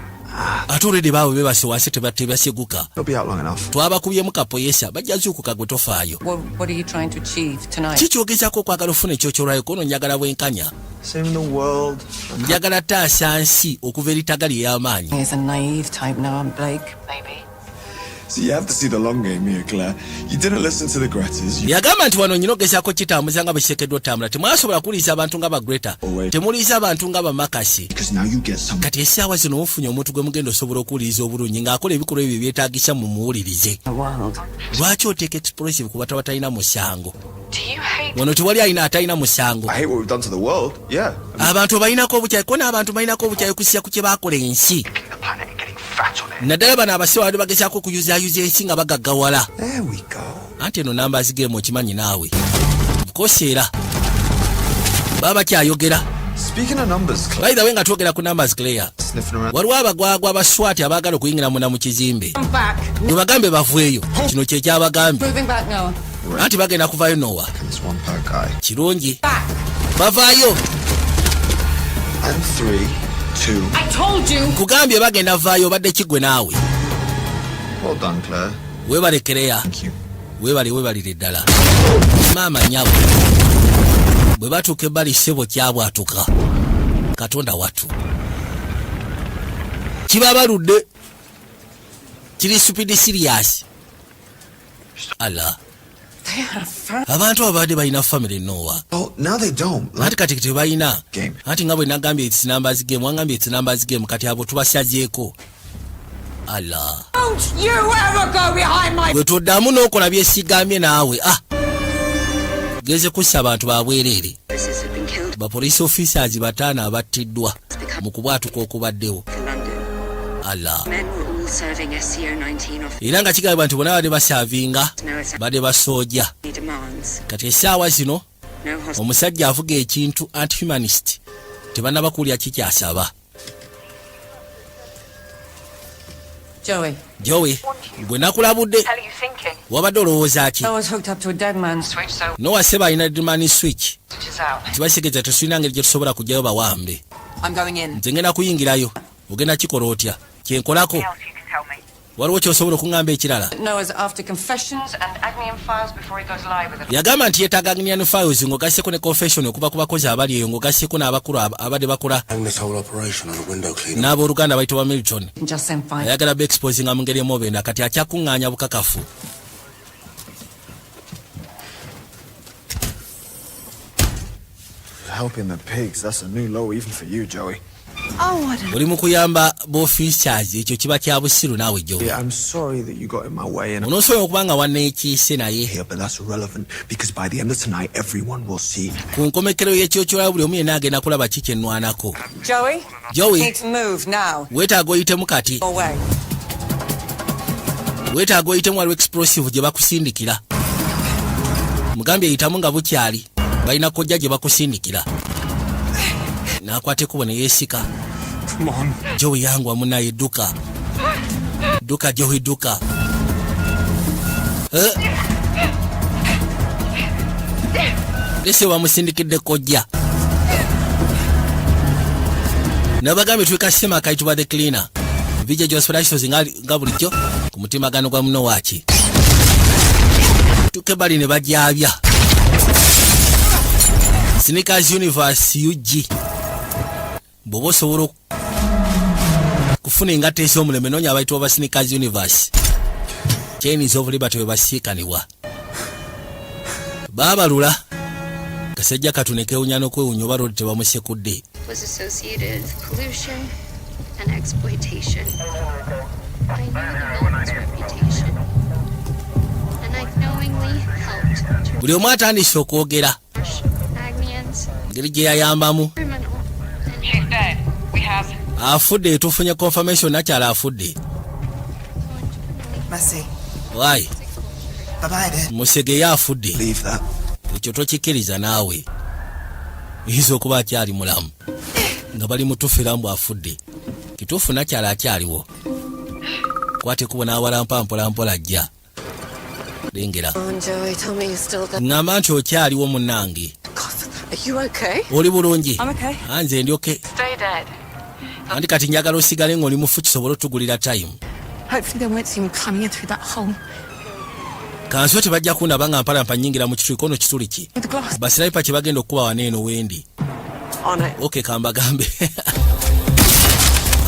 Ate olwedde baabwe bebase wansi, tebaseguka. They'll be out long enough. Twabakubyemu kapoyesa, bajja zuukuka, gwe tofaayo. What are you trying to achieve tonight? Kikyogezaako okwagala ofuna ekyo kyolwayo? Kono njagala bwenkanya. Saving the world. Njagala taasa nsi okuva eri tagali ey'amaanyi. He's a naive type, Noah Blake. Maybe. So you have to see the long game here, Claire. You didn't listen to the Gretas. You Yagamba nti wano nyina ogezaako kitambuza nga bwe otambula. Temwasobola kuwuliriza abantu nga ba Greta, temuwuliriza abantu nga bamakasi. Because now you get some. Kati essaawa zino mufunye omuntu gwe mugenda osobola okuwuliriza obulungi ng'akola ebikolwa ebyo byetaagisa mumuwulirize. Lwaki oteeka explosive ku bantu abatalina musango? Wano tewali alina atalina musango. I hate what we've done to the world. Yeah. Abantu balinako obukyayi ko n'abantu balinako obukyayi okusya ku kye baakola ensi, naddala bano abasibe babadde bagezaako okuyuzaayuza ensi nga bagaggawala. There we go. Anti eno numbers game, okimanyi naawe kosi era baba bakyayogera. Speaking of numbers, Claire. By the way, nga twogera ku numbers, Claire, Sniffing around. waliwo abagwagwa abaswati abaagala okuyingira munda mu kizimbe. Bwe bagambe baveeyo, kino kyekyabagambye. Moving back now. Anti bagenda kuvayo nowa. This one per guy. Kirungi bavaayo. And three, two. I told you. Kugambye bagenda vaayo, obadde kigwe naawe. Well done, Claire. Weebale, Claire. Thank you. Weebale, weebalire ddala maama nyabo. Bwe batuuka ebbali, ssebo, kyabwatuka. Katonda wattu, kiba baludde kiri stupid serious ala. They had a family. Abantu abo babadde balina family, Nowa. Oh, now they don't. Anti kati tebalina. Game. Anti nga bwe nagambye, its numbers game. Wangambye its numbers game, kati abo tubasazeeko ala. Don't you ever go behind my Gwe toddamu n'okola byesigambye naawe. Ah, geze kussa abantu babwereere. Officers have been killed Bapoliisi officers bataano abattiddwa mu kubwatuka okubaddewo for London. Ala. Men were all serving SCO 19 off Era nga kigambibwa nti bonna badde baservinga, badde basooja. demands. Kati essaawa zino No hostage omusajja avuga ekintu anti-humanist, tebannaba kuwulira kikyasaba. Joey. Joey, gwe nakulabudde. Hell are you thinking? Wabadde olowooza ki? I was hooked up to a dead man switch, so Nowa seba alina dead man switch. Switches out. Kibasegeza tetulina ngeri gye tusobola kugjayo bawambe. I'm going in. Nze ngenda kuyingirayo. Ogenda kikola otya? Kyenkolako. Else you can tell me. Waliwo kyosobola okuŋŋamba ekirala? Noah's after confessions And Agnian files before he goes live with it. Yagamba nti yeetaaga Agnian files ng'ogasseko ne confession okuva ku bakozi abali eyo, ng'ogasseko n'abakulu abadde bakola Hang this whole operation on a window cleaner. N'abooluganda bayitibwa Milton. Just send five. Ayagala beexposinga mu ngeri emu oba, kati akyakuŋŋaanya bukakafu. Helping the pigs, that's a new low even for you, Joey. Oh, I don't Oli mu kuyamba b'officers, ekyo kiba kya busiru naawe, Joey. Yeah, I'm sorry that you got in my way and Onoosobola okuba nga wanneekiise naye. here, but that's irrelevant because by the end of tonight, everyone will see. Ku nkomekero y'ekyokyolayo buli omu yenna agenda kulaba ki kyenwanako. Joey? Joey. You need to move now. Weetaaga oyitemu kati. Your way. Weetaaga oyitemu, waliwo explosive gye bakusindikira. Mugambye eyitamu nga bukyali, balina kojja gye bakusindikira. N'akwata ekkubo ne yeesika. Come on. Joey, yangwa munaye, dduka, dduka Joey, dduka. Eh? Lese bamusindikidde kojja. Nabagambye tulika sema akayitibwa The Cleaner, VJ Jos Productions, nga bulijjo ku mutimagano gwa muno waaki tuke bali ne bajabya Sneakers Universe UG. Bw'oba osobola kufuna engatto ez'omulembe, noonya abayitibwa ba Sneakers Universe, Chains of Liberty we basiikanibwa. Baabalula kasajja katu ne keewunya n'okwewunya oba lodi tebamusekudde. Was associated with pollution and exploitation. I knew the Milton's reputation, and I knowingly helped to Buli omu atandise okwogera rush Agnians, engeri gye yayambamu. Criminal, and She's dead. We have Afudde, tufunye confirmation, nakyala afudde. Messi. Wayi. Bye bye then. Musege ye afudde. Leave that. Ekyo tokikkiriza naawe, yinza okuba akyali mulamu nga bali mutufera mbu afudde. Kituufu nakyala akyaliwo. Kwata ekubo n'awalampa mpolampola ajja lengera. On, Joey, tell me you're still there. Ŋŋamba nti okyaliwo munnange. Are you okay? Oli bulungi? I'm okay. Anze ndi okay. Stay dead. Anti kati njagala osigale ng'oli mufu kisobole otugulira time. Hopefully they won't see me climbing in through that hole. Kanso tebajja kundaba nga mpalampa nnyingira mu kituli kono. Kituli ki? With the glass. Basniper kye bagenda okukuba wano eno wendi. On it. Okay, kambagambe,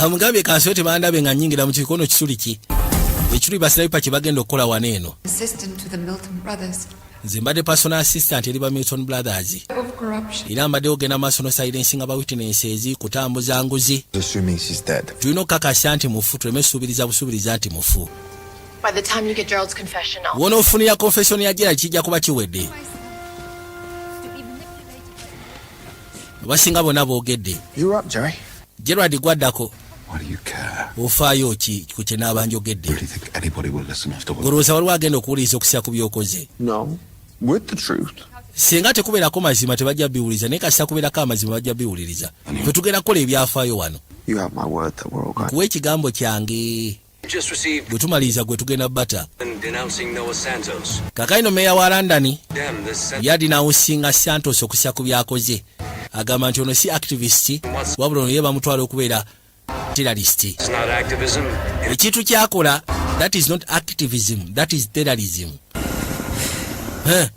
amugambye kanso tebandabe nga nnyingira mu kituli kono. Kituli ki? Ekituli ba sniper kye bagenda okukola wano eno. Assistant to the Milton brothers. Nze mbadde personal assistant eri ba Milton Brothers. Of corruption. Era mbadde ogenda maaso no silencinga ba witnesses, kutambuza nguzi. Assuming she's dead. Tulina okukakasa nti mufu, tuleme suubiriza busuubiriza nti mufu. By the time you get Gerald's confession, I'll. Wonoofunira confession ya Gerald, kijja kuba kiwedde. Abasinga bonna boogedde. You're up, Jerry. Gerald, gwaddako. Why do you care? Ofaayo ki ku kye naaba njogedde? Really think anybody will listen after what? Golowooza waliwo agenda okuwuliriza okusya ku byokoze? No. With the truth. Singa tekubeerako mazima tebajja biwuliriza, naye kasita kubeerako amazima bajja biwuliriza. Fe tugenda kukola ebyafaayo wano. You have my word that we're all going. Nkuwa ekigambo kyange. Just received Bwe tumaliriza gwe tugenda bata. denouncing Noah Santos. Kakaino meya wa London Damn this yadinawusinga Santos okusya ku byakoze. Agamba nti ono si activist, wabula ono ye bamutwala okubeera terrorist. It's not activism. Ekintu kyakola, that is not activism, that is terrorism. Huh.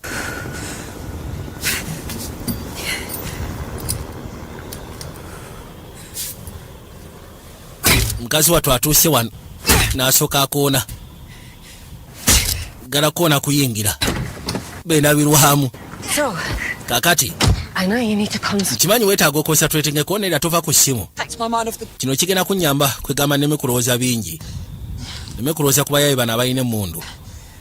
Mukazi wattu atuuse wano n'asooka akoona gala koona kuyingira bendabirwamu. So, Kakati I know you need to concentrate. Nkimanyi weetaaga oconcentratingeko, neera tova ku ssimu. Takes my mind off the. Kino kigenda kunnyamba kwegamba nneme kulowooza bingi, nneme kulowooza ku bayaye bano abalina emmundu.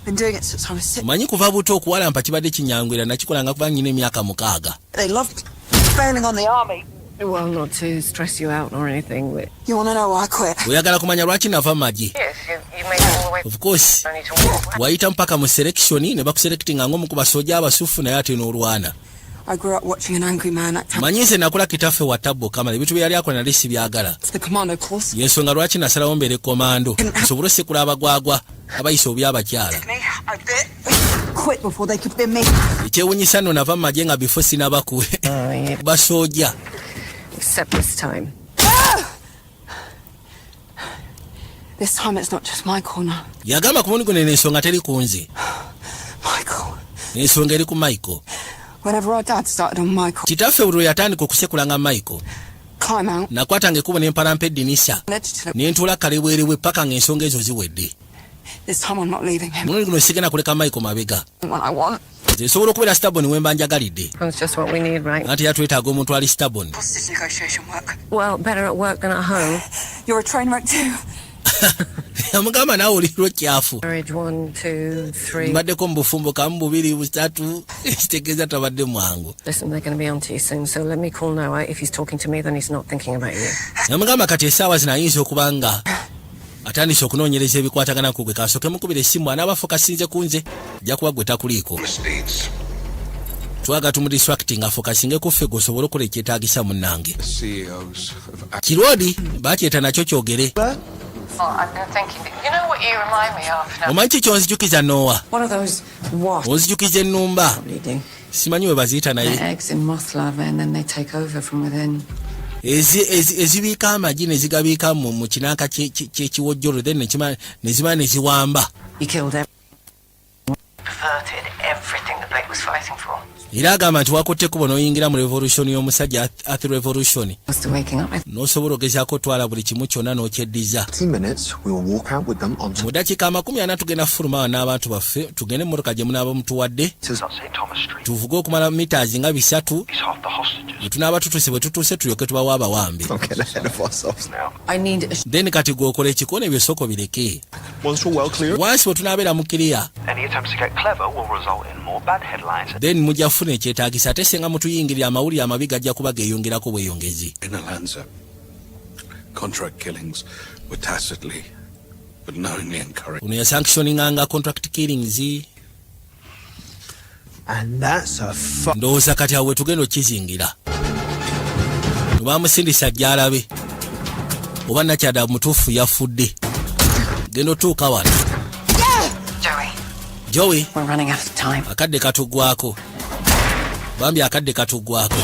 Been doing it since I was 6. Omanyi kuva buto okuwalampa kibadde kinyangwira, nakikolanga kuba nnyina emyaka 6. They loved bailing on the army. Well, not to stress you out or anything, but You want to know why I quit? Oyagala kumanya lwaki nava magye? Yes, you made it all the way. Of course. Only to walk. Wayita mpaka mu selection ne bakuselectinga ng'omu ku basooja abasufu, naye ate n'olwana. I grew up watching an angry man act Manyi nze nakula kitaffe wa tabbo kamala, ebintu bye yali akola nali sibyagala. the commando course. Yensonga lwaki nasalawo mbeere komando, nsobole osekula abagwagwa abayisa obi abakyala. Me, I bit. Quit before they could bin me. Ekyewunyisa nno nava mu magye nga before sinabaku basooja. Except this time. This time it's not just my corner. Yagamba ku mulundi guno eno ensonga teri ku nze. Michael. Ensonga eri ku Michael. Whenever our dad started on Michael, Kitaffe buli lwe yatandika okusekulanga Michael, climb out. nakwatanga ekkubo ne mpalampa eddirisa Legitimate. ne ntuula kalebwerebwe paka ng'ensonga ezo ziwedde. This time I'm not leaving him. Mulundi guno sigenda kuleka Michael mabega. What I want. Nze nsobola okubeera stubborn wemba njagalidde. That's just what we need, right? Anti era twetaaga omuntu ali stubborn. Hostage negotiation work. Well, better at work than at home. You're a train wreck too. Amugamba naawe oli lwekyafu. Marriage, one, two, three. Mbaddeko mu bufumbo kamu, bubiri, busatu, ekitegeeza tabadde mwangu. Listen, they're going to be on to you soon, so let me call Noah. If he's talking to me, then he's not thinking about you. Namugamba kati essaawa zino ayinza okuba nga atandise okunoonyereza ebikwatagana ku gwe, kasooke mukubira essimu, anaaba focusinze ku nze ajja kuba gwe takuliiko. Misdeeds. Twaga tumudistracting afocusinge ku ffe, gwe osobole okukola ekyetaagisa munnange. CEOs of Kirwodi bakyeta nakyo kyogere. Oh, I've been thinking. You know what you remind me of now? Omanyi ki kyonzijukiza, Noah? One of those wasps. Onzijukiza ennumba, simanyi we baziyita naye. Their eggs in moth larvae and then they take over from within. Ezibiika amagi ne zigabiika mu kinanka ky'ekiwojjolo, then ne zimala ne ziwamba. You killed every. Perverted everything the Blake was fighting for. Era agamba nti wakutte ekkubo n'oyingira mu revolution y'omusajja Earth Revolution. Close to waking up. I N'osobola ogezaako otwala buli kimu kyonna n'okyeddiza. 30 minutes, we will walk out with them onto Mu dakiika 40 tugenda fuluma awo n'abantu baffe, tugende emmotoka gye munaaba mutuwadde, tuvuge okumala mitazi nga 300. Bwe tunaaba tutuse, bwe tutuuse tulyoke tubawo abawambe. Don't get ahead of ourselves. I need a Then kati gweokola ekikoona ebyo sooka bireke. Once we're well clear, Wansi bwe tunaabeera mu clear, Any attempts to get clever will result in more bad headlines. then mujja kufuna ekyetaagisa, ate singa mutuyingirira amawulire amabi gajja kuba geeyongerako bweyongezi. In Alanza, contract killings were tacitly but knowingly encouraged. Ono yasanctioninganga contract killings. And that's a Ndowooza kati awo wetugenda okizingira, bamusindisa gyalabe oba nakyada mutuufu yafudde. Genda otuuka wano. Joey, Joey. We're running out of time. Akadde katuggwako bambi, akadde katuggwako.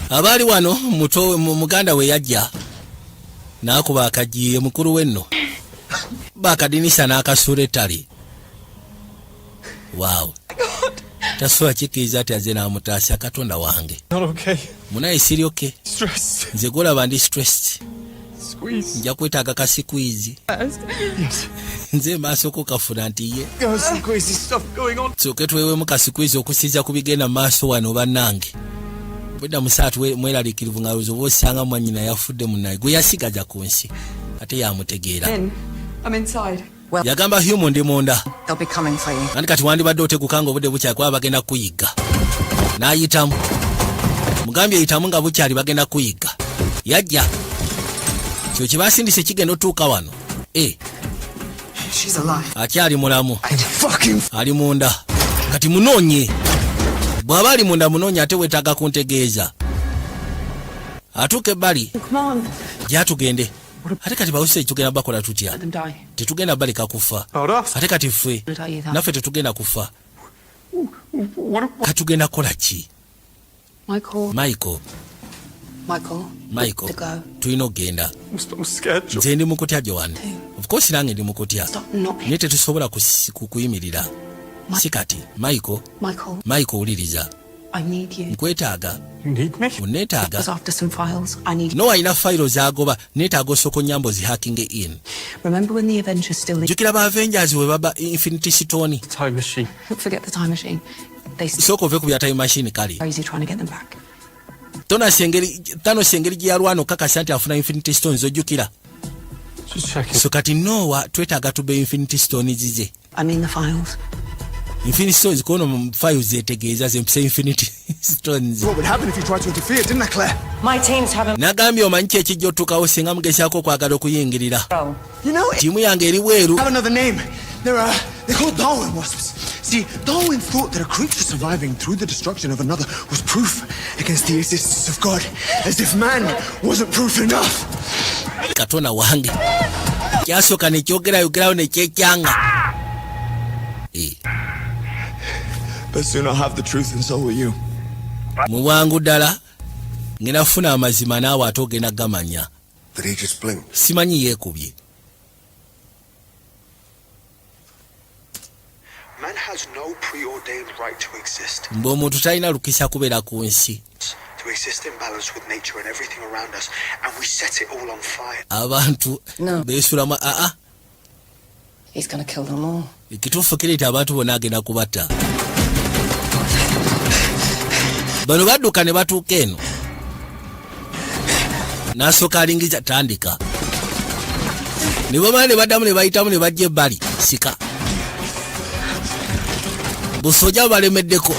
Abaali wano muto muganda we yajja n'akuba akagiye mukulu we nno bakadinisa n'akasuula ettale. Waawo, tasobola kikkiriza nti aze n'amutaasa. Katonda wange. Not okay. Munaye, siri okay. Stressed. Nze gwolaba ndi stressed. Squeeze. Nja kwetaaga ka squeeze. Yes. Nze maasoko kafuna nti ye. There's some crazy stuff going on. Sooke twewemu ka squeeze okusinza ku bigenda mu maaso wano. Bannange, bwedda musaatu mweraliikirivu nga lowooza oba osanga mwannyina yafudde. Munnaye gwe yasigaza ku nsi ate yamutegeera. In. I'm inside. Yagamba, "Hume, ndi munda." They'll be coming for you. Anti kati wandibadde oteguka nga obudde bukyali, kuba bagenda kuyigga. N'ayitamu, mugambye yitamu nga bukyali, bagenda kuyigga. Yajja kyo kye basindise kigenda otuuka wano e. She's alive. Akyali mulamu. Fucking. Ali munda kati, munoonye. Bw'aba ali munda munoonye, ate weetaaga kuntegeeza. Atuuka ebbali. Come on. Gyatugende ate kati bawuse, tugenda bakola tutya? Let them die. Tetugenda baleka kufa. Ate kati ffe naffe tetugenda kufa. Katugenda kukola ki? Michael. Michael. Michael. Michael. To go. Tulina okugenda. I'm scared. Nze ndi mukutya, Joan. Of course nange ndi mukutya. Stop not. Naye tetusobola kuyimirira, si kati, Michael. Michael. Michael, wuliriza. I need you. Nkwetaaga. You need me? Onneetaaga. Was after some files. I need. No, alina fayiro zagoba, neetaaga osooka onyamba ozihackinge in. Remember when the Avengers still Jjukira ba Avengers we baba Infinity Stone? Time machine. Forget the time machine. They Sooka ove ku bya time machine, kale. crazy trying to get them back. Thanos engeri gye yalwana okukakasa nti afuna Infinity Stones, ojjukira? Just checking. So kati Nowa twetaaga tube Infinity Stone zize. I mean the files. Infinity Stones kono mu files zetegeeza zempisa Infinity Stones. What would happen if you tried to interfere, didn't I, Claire? My teams have a Nagambye, omanyi ki ekijja otuukawo singa mugezaako okwagala okuyingirira? You know, Ttiimu yange eri bweru. have another name. They're called Darwin wasps. See, Darwin thought that a creature surviving through the destruction of another was proof against the existence of God, as if man wasn't proof enough. Katonda wange, kyasooka nekyogerayogerayo nekyekyanga. Eh, But soon I'll have the truth, and so will you. Mu bwangu ddala ngenda kufuna amazima, naawe ate ogenda gamanya. That he just blinked. Simanyi yeekubye. Man has no preordained right to exist, Mbe omuntu talina lukisa kubeera ku nsi. to exist in balance with nature and everything around us, and we set it all on fire. Abantu No. beesulamu aa. He's gonna kill them all. Ekituufu kireeta abantu bonna agenda kubatta. Bano badduka ne batuuka eno, n'asooka alingiza tandika ne bamala ne baddamu ne bayitamu ne bajja ebbali. Sika busojja bubalemeddeko.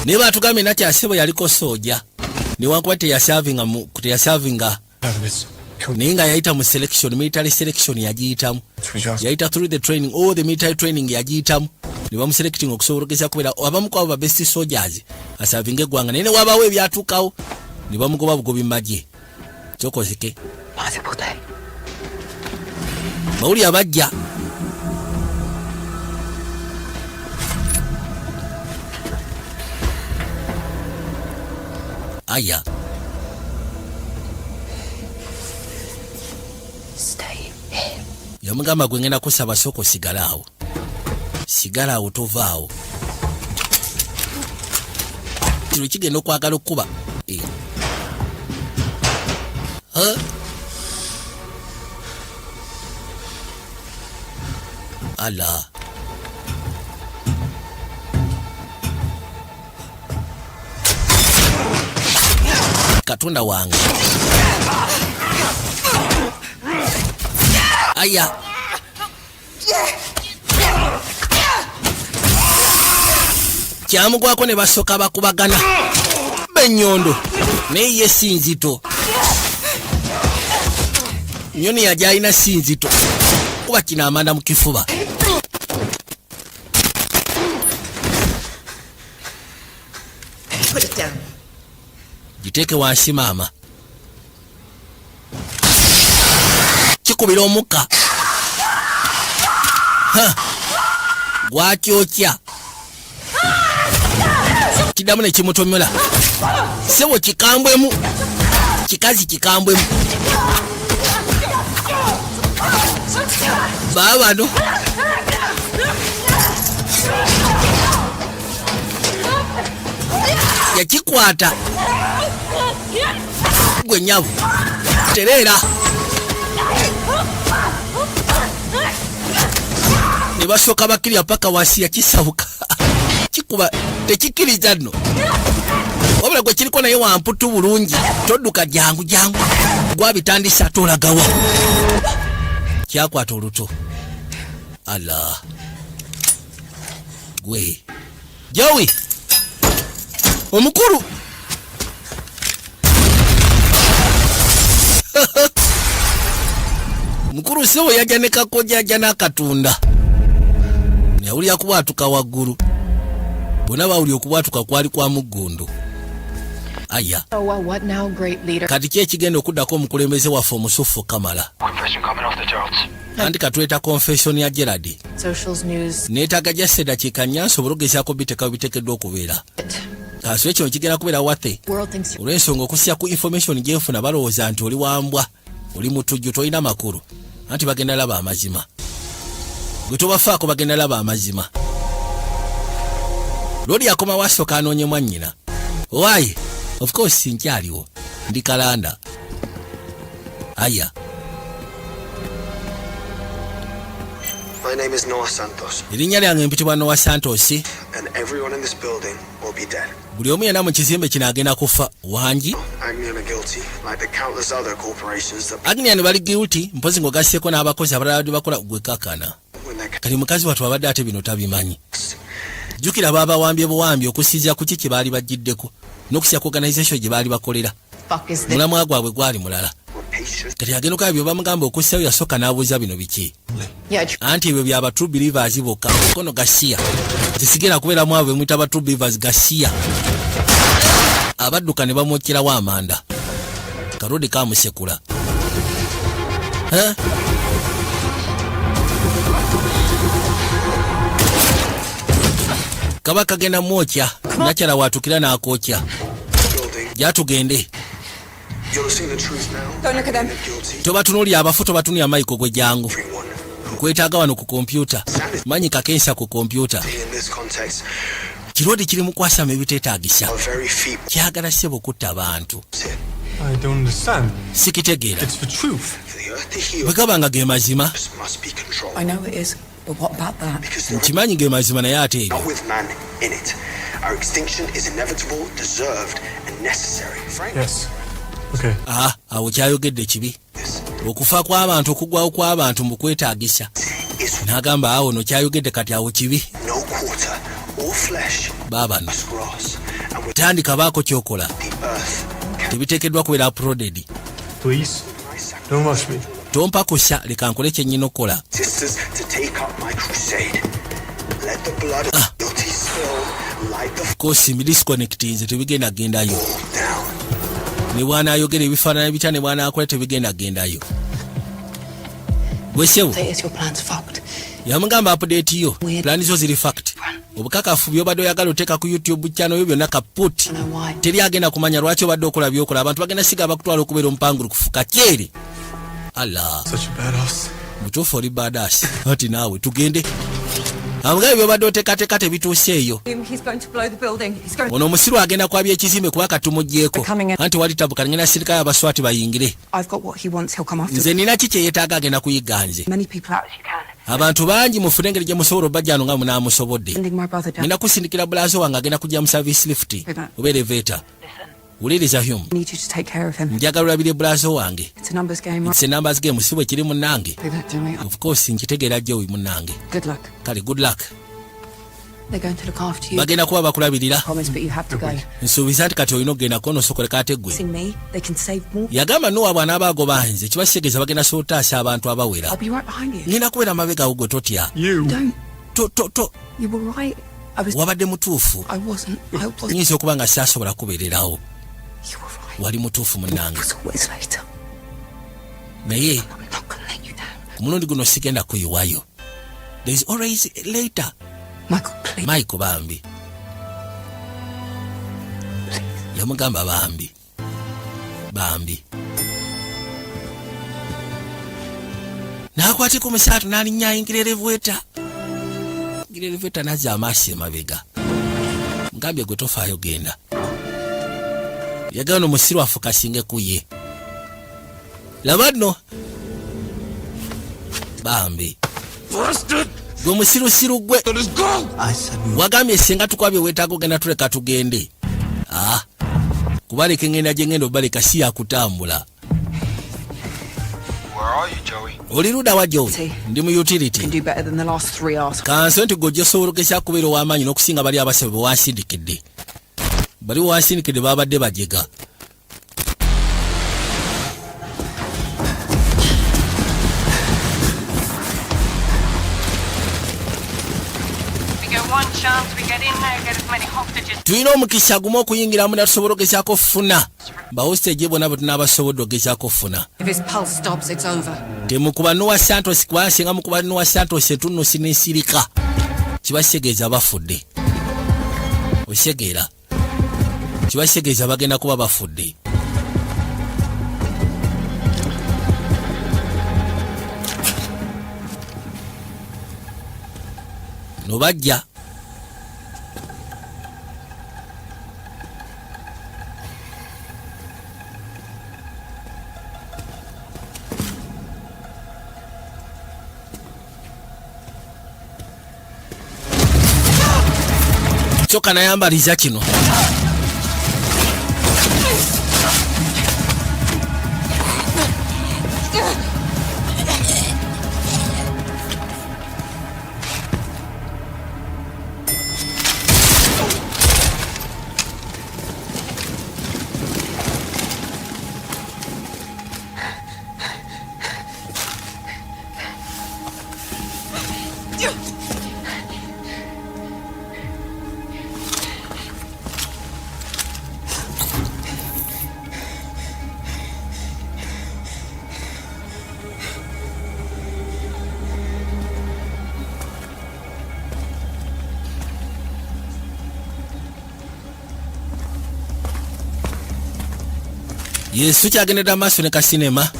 Naye batugambye nakyasebo yaliko sooja, newankubadde teyasavinga, naye nga yayita mu selection, military selection yagiyitamu, yayita through the training, all the military training yagiyitamu, ne bamuselecting okusobola okugeza kubeera abamu ku abo ba best soldiers asavinga eggwanga. Naye ne wabawo ebyatuukawo ne bamugoba bugobi mu magye. Kyokozeke bawuli abajja. Aya. Stay here. Yamugamba, gwe ngenda kusaba sooka osigale awo, sigala awo, tovaawo. Kino kigenda okwagala okkuba. Eh. Huh? Ala, Katonda wange, aya, kyamugwako ne basooka bakubagana benyondo, naye ye si nzito. Nyoni yagyalina si nzito, kuba kino amanda mu kifuba. Put it down. Giteeke wansi maama. Kikubira omukka. Ha! Gwakyokya, kiddamu ne kimutomera. Sebo kikambwemu, kikazi kikambwemu. Baabano yakikwata gwe nyabo tereera ne basooka bakkirya paka wansi. Yakisabuka kikuba tekikkiriza nno, wabula gwe kiriko naye wamputu bulungi. Todduka, jangu jangu. Gwabitandisa ate olagawa? Kyakwata oluto ala gwe Joey omukulu. Mukulu sewo yajja ne kakojja, ajja n'akatunda. Yawulira kubwatuka waggulu, bonna bawulira okubwatuka kwali kwa muggundu aya. Oh, well, what now, great leader? Kati ki ekigenda okuddako, omukulembeze waffe omusufu kamala? Confession coming off the charts. Anti katweta confession ya Gerard. Socials news. Neetaaga just eddakiika 4 nsobole ogezaako biteeka biteekeddwa okubeera. Kaso ekyo kigenda kubeera wate. World thinks Olw'ensonga okusya ku information gyenfuna, balowooza nti oli wambwa, oli mutujju, tolina makulu. Anti bagenda laba amazima, gwe tobafaako, bagenda laba amazima. Lodi akomawo, asooka anoonye mwannyina. Why? Of course nkyaliwo, ndi kalanda aya. My name is Noah Santos, Erinnya lyange mpitibwa Noah Santos. and everyone in this building will be dead. Buli omu yenna mu kizimbe kino agenda kufa wangi. Agnian are guilty, like the countless other corporations that Agnian bali guilty, mpozi ng'ogasseeko n'abakozi abalala badde bakola. Gwe kakana. when they're Kati mukazi wattu abadde ate bino tabimanyi. Jjukira baabawambye buwambi okusinziira ku ki kye baali bagiddeko n'okusya ku organisation gye baali bakolera. Fuck is this? Mulamwa gwabwe gwali mulala. Rapacious. Kati agenda okulaba bye bamugamba okussayo, yasooka n'abuuza bino biki? Yeah, Anti ebyo byaba true believers bokka. Kono gasiya zisigera kubeeramu abo bemuyita ba true believers. Gasiya abadduka ne bamwokyerawo amanda. Kalodi kamusekula. Eh? Kaba kagenda mwokya, nakyala watukira n'akookya. Building. Gyatugende. You'll have seen the truth now. Don't look at them. They're guilty. Tobatunuulira abafu, tobatunulira. Michael, gwe jangu. Everyone Nkwetaaga wano ku kompyuta, manyi kakensa ku kompyuta. in this context Kirodi kiri mu kwasama ebiteetaagisa. are very feeble. Kyagala ssebo kutta abantu. I don't understand. Sikitegeera. It's the truth. For the earth to heal Bwe gaba nga ge mazima. must be controlled. I know it is, but what about that? Because there Nkimanyi ge mazima, naye ate ebyo. not with man in it. Our extinction is inevitable, deserved, and necessary. Frank? Yes. Okay. Aa, awo kyayogedde kibi. Okufa kw'abantu, okugwawo kw'abantu mu kwetaagisa. N'agamba awo no kyayogedde kati awo kibi. No quarter or flesh Baabano must grass. And with tandika baako kyokola. the earth Tebiteekeddwa kubeera uploaded. Please, don't rush me. Tompa kusa, leka nkole kye nnyina okukola. sisters to take up my crusade. Let the blood of the guilty spill, light the Kosi disconnectinze, tebigenda gendayo. down. Ne bw'anaayogera ebifaanana bitya, ne bw'anaakola, tebigenda gendayo. Gwe ssebo. Say is your plan's fucked. Yamugamba update yo, plan zo ziri fucked. Obukakafu byobadde oyagala oteeka ku YouTube channel yo byonna kaput. I know why. Teri agenda kumanya lwaki obadde okola byokola. Abantu bagenda siga bakutwala okubeera omupangulukufu kakyere ala. Such a badass. Mutuufu, oli badass. Ati naawe tugende. Amugabe byobadde oteekateeka tebituuse eyo. He's going to blow the building. He's going. Ono omusiru agenda kwabya ekizimbe kuba katumugyeko. Anti wali tabuka, ngenda sirikayo abaswati bayingire. I've got what he wants. He'll come after Nze nina ki kyeyeetaaga, agenda kuyiga nze. many people out as you can. Abantu bangi mufune engeri gye musobola obajjano nga munaamusobodde. Sending my brother down. Ngenda kusindikira bulazo wange, agenda kujja mu service lift oba elevator. Wuliriza Hume. I need you to take care of him. Njagala olabire bulazo wange. It's a numbers game, right? It's a numbers game, si bwe kiri munnange? Do that, Joey. Of course nkitegeera Joey munnange. Good luck. Kale, good luck. They're going to look after you. Bagenda kuba bakulabirira. Promise, but you have to go. Nsuubiza nti kati olina okugenda konosokoleka ate gwe. See me, they can save more. Yagamba Nowa bw'anaaba agoba nze, kiba kitegeeza bagenda sotaasa abantu abawera. I'll be right behind you. Ngenda kubeera mabegawo gwe, totya. Don't. To- to- to You were right. I was. Wabadde mutuufu. I wasn't. I wasn't. Nyinza okuba nga saasobola kubeererawo. You were right. Wali mutuufu munnange. It was always later. Naye I'm not gonna let you down. ku mulundi guno sigenda kuyiwayo. There is always later. Michael, please. Michael, bambi. Yamugamba bambi bambi. N'akwata 13 n'alinnya ayingira elevator. Yingira elevator, nazza amaaso emabega. Ngambye gwe tofaayo, genda. Yagala no musiru afokasinge ku ye. Laba nno bambi, gwe musirusiru gwe. Wagambye singa tukwabye weetaaga ogenda, tuleka tugende. Ah, kubaleka engenda gye ngenda obaleka si yakutambula. Where are you, Joey? Oli ludda wa, Joey? Ndi mu utility. Can do better than the last three assholes. Kanso nti gwe osobola okesa kubeera ow'amaanyi n'okusinga bali abasebe be wansindikidde. Bali wansindikidde babadde bajega. We get one chance, we get in there, get as many hostages. Tulina omukisa gumu okuyingiramu natusobola ogezaako okufuna ba hostage bonna bwe tunaabasobodde ogezaako okufuna. If his pulse stops, it's over. Temukuba Noah Santos, kubanga singa mukuba Noah Santos etunnusi n'ensirika, kiba kitegeeza bafudde. Okitegeera, kiba kitegeeza bagenda kuba bafudde. No bajja. Kyokka nayambaliza kino. Yesu kyagendedde maaso ne kasinema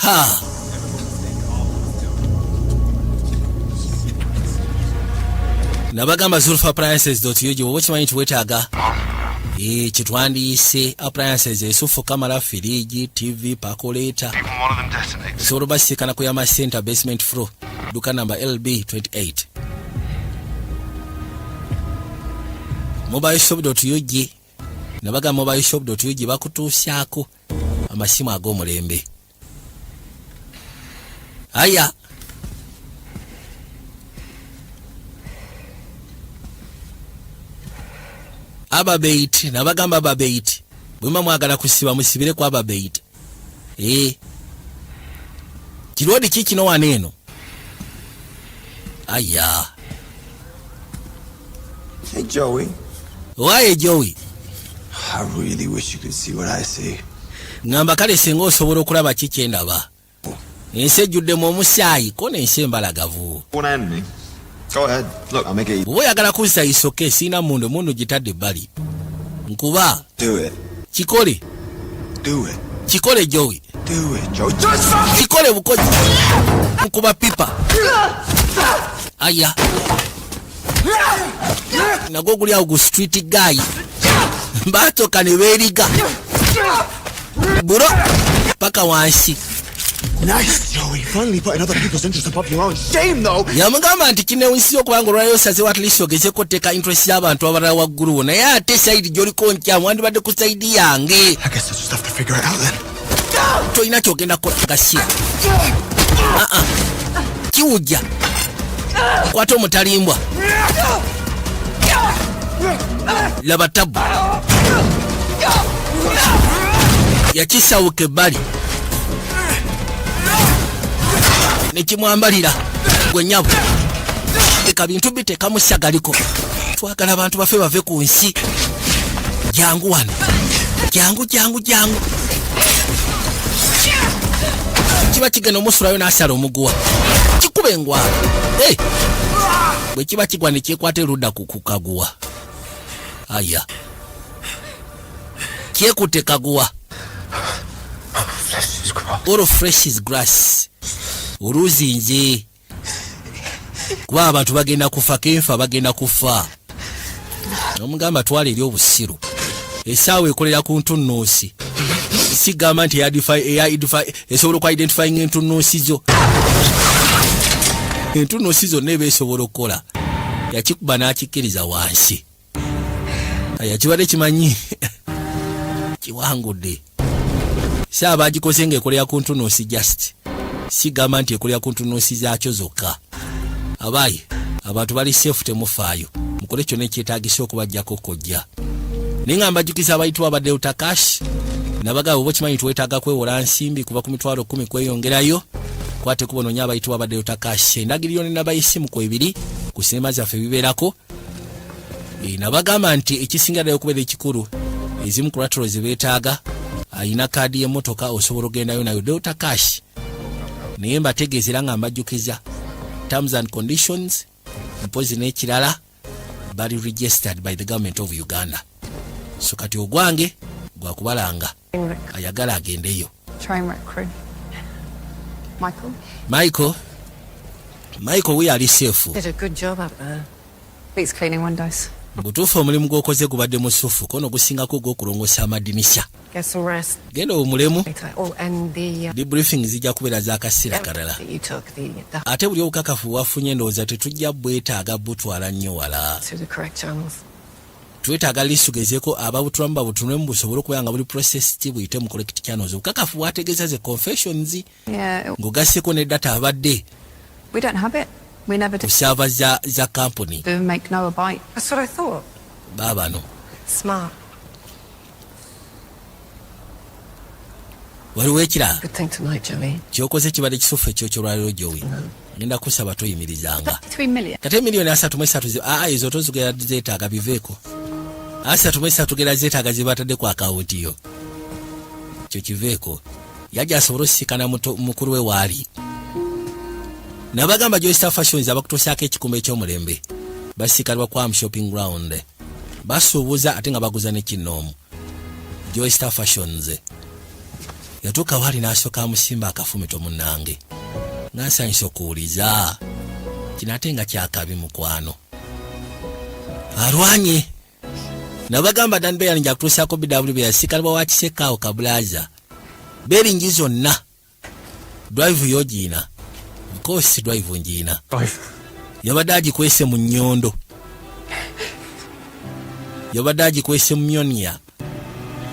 ha. Nabagamba Zulfa Appliances ug, bwoba okimanyi nti wetaaga kyetwandiyise appliances esufu, kamala, firiji, TV, percolator, osobola obasiikana ku Yama Center, basement floor, duka namba LB 28. Mobile shop ug, nabaga mobile shop ug bakutuusyako amasimu ag'omulembe. Aya, ababeit, nabagamba ababeit, bwema mwagala kusiba musibire ku ababeit. Kirodi ki kino wano eno? Aya. Hey, Joey. Waye, Joey. I really wish you could see what I see. Ŋŋamba kale singa osobola okulaba ki kyendaba. Ensi ejjuddemu omusaayi ko n'ensi embalagavu. Wanna end me? Go ahead. Look, I'll make it. Bw'oba oyagala kunzita isoke, siina mundu, mundu gitadde ebbali, nkuba. Do it. Kikole. Do it. Kikole, Joey. Do it, Joey. Just fuck Kikole bukozi, nkuba pipa. Aya, nagwo guli awo gu street guy, batoka ne beeriga bulo paka wansi. Nice, Joey. Finally putting other people's interests above your own. Shame, though. Yamugamba nti kinewunyisa okubanga olwaleero osazeewo at least ogezeko oteeka interest y'abantu abalala waggulu wo, naye ate side gy'oliko nkyamu, wandibadde ku side yange. I guess I just have to figure it out then. Tolina kyogenda kukola gasiya. Aa, kiwujja, kwata omutalimbwa. Laba tabu yakisawuka ebbali nekimwambalira. Gwe nyabo, teka bintu bitekamusagaliko, twagala abantu bafe bave ku nsi. Jangu wano, jangu, jangu, jangu. Kiba kigenda omusulayo n'asala omuguwa, kikuba engwala. Hey! Bwe kiba kigwa ne kyekwata erudda ku kaguwa. Aya, kyekutte kaguwa. flesh is grass. All flesh is grass. Oluzinze kuba abantu bagenda kufa, kenfa bagenda kufa. Nomugamba twala eri obusiru. Essaawa ekolera ku ntunnunsi, sigamba nti esobola okuidentifying entunnunsi zo, entunnunsi zonna eba esobola okukola. Yakikuba n'akikkiriza wansi. Aya, kibadde kimanyi kiwangudde. Saaba agikoze ng'ekolera ku ntunnunsi, just sigamba nti ekolera ku ntunnunsi zaakyo zokka. Abaayi, abantu bali safe, temufaayo, mukole kyonna ekyetagisa okubajjako kojja. Naye nga mbajjukiza abayitibwa aba Delta Cash, nabagamba oba okimanyi twetaaga kwewola nsimbi kuva ku 100,000 kweyongerayo, kwate kubonoonya abayitibwa aba Delta Cash. Endagiriro nenabayisimu ku ebiri ku sinema zaffe bibeerako. Nabagamba nti ekisinga ddala okubeera ekikulu, ezimu collateral zebeetaaga, ayina kaadi y'emmotoka, osobola ogendayo nayo Delta Cash. Naye mbategeeza era nga mbajjukiza terms and conditions. Mpozi n'ekirala, bali registered by the government of Uganda. So kati ogwange gwakubalanga ayagala agendeyo. Train wreck crew. Michael? Michael, Michael, we ali safe. Did a good job up there. Beats cleaning windows. Butuufu omulimu gw'okoze gubadde musufu, kono gusingako ogw'okulongoosa amadinisa. Get some rest. Genda owumulemu. Later. Oh, and the Debriefing zijja kubeera z'akaseera kalala. that you took, the Ate buli obukakafu bwafunye, ndowooza tetujja bwetaaga butwala nnyo wala. to the correct channels. Twetaaga lisugezeeko ababutulamu babutunulemu busobole okubeera nga buli processed, buyite mu correct channels. Obukakafu bwategeeza ze confessions ng'ogasseko ne data abadde We don't have it. We never ku did server za kampuni. make Noah bite. That's what I thought. Baabano. Smart. Waliwo ekirala. Good thing tonight, Joey. Kyokoze kibadde kisufu ekyo kyolwaliro, Jowi. Ngenda kusaba toyimirizanga. 3 million. Kate 33 miliyoni aa, ezo tozigera zeetaaga, biveeko. 33 gera zeetaaga ze batadde ku akawunti yo, kyo kiveeko. Yajja asobole okisikana mukulu we waali. Nabagamba Joystar Fashions abakutuusaako ekikumba ekyomulembe, basiikanibwa kwa shopping ground, basuubuza ate nga baguza ne kinoomu. Joystar Fashions yatuuka waali n'asooka amusimba akafumito. Munnange, nansanyusa okuwuliza kino ate nga kyakabi mukwano alwanye. Nabagamba Dan Beyan nja kutuusaako bw yasiikanibwa wakisekaawo kabulaza beringi zonna. Drive yogiina course, drive ngiina. Yabadde agikwese mu nnyondo, yabadde agikwese mu myonia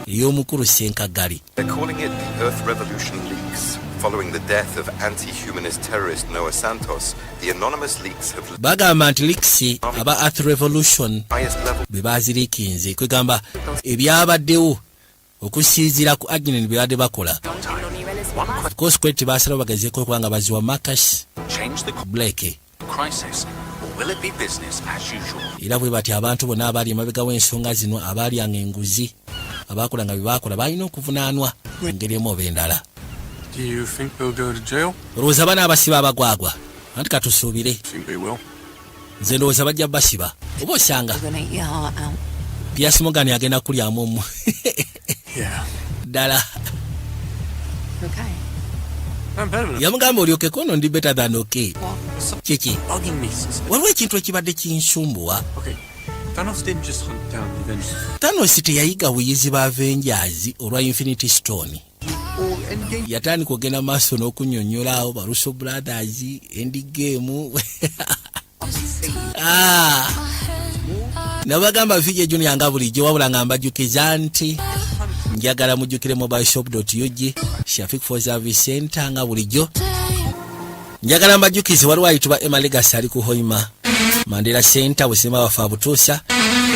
ey'omukulu Senkagali. They're calling it the Earth Revolution leaks. Following the death of anti-humanist terrorist Noah Santos, the anonymous leaks have Bagamba nti leaks aba Earth Revolution highest level bwe baziriikinze, kwegamba ebyabaddewo okusinziira ku agnen bye badde bakola. Of course kweti tebasalawo bagezeeko okubanga baziwa Marcus Change the Blake. crisis, or will it be business as usual? Era bwe bati abantu bonna abaali emabega w'ensonga zino, abaalyanga enguzi, abaakolanga bye baakola, balina okuvunaanwa engeri emu oba endala. Do you think they'll go to jail? Olowooza bana abasiba abagwagwa? Anti katusuubire. Think they will. Nze ndowooza bajja basiba oba osanga. You're gonna eat your heart out. Piers Morgan agenda kulyamu omu. Yeah. Ddala. Okay. I'm better than Yamugamba olyokeko ono, ndi better than okay. Kiki? bugging me since. Waliwo ekintu ekibadde kinsumbuwa. Okay, Thanos didn't just hunt down the Avengers. Thanos teyayiga buyizi ba Avengers olwa Infinity Stone. Yatandika ogenda maaso n'okunnyonnyolaawo ba Russo Brothers Endgame. Ah. Nabagamba VJ Junior nga bulijjo, wabula nga mbajjukiza nti njagala mujjukire mobileshop.ug, Shafik for Service Center. Nga bulijjo njagala mbajjukize waliwo ayitibwa Emma Legacy ali ku Hoima Mandela Center, businema waffe abutuusa.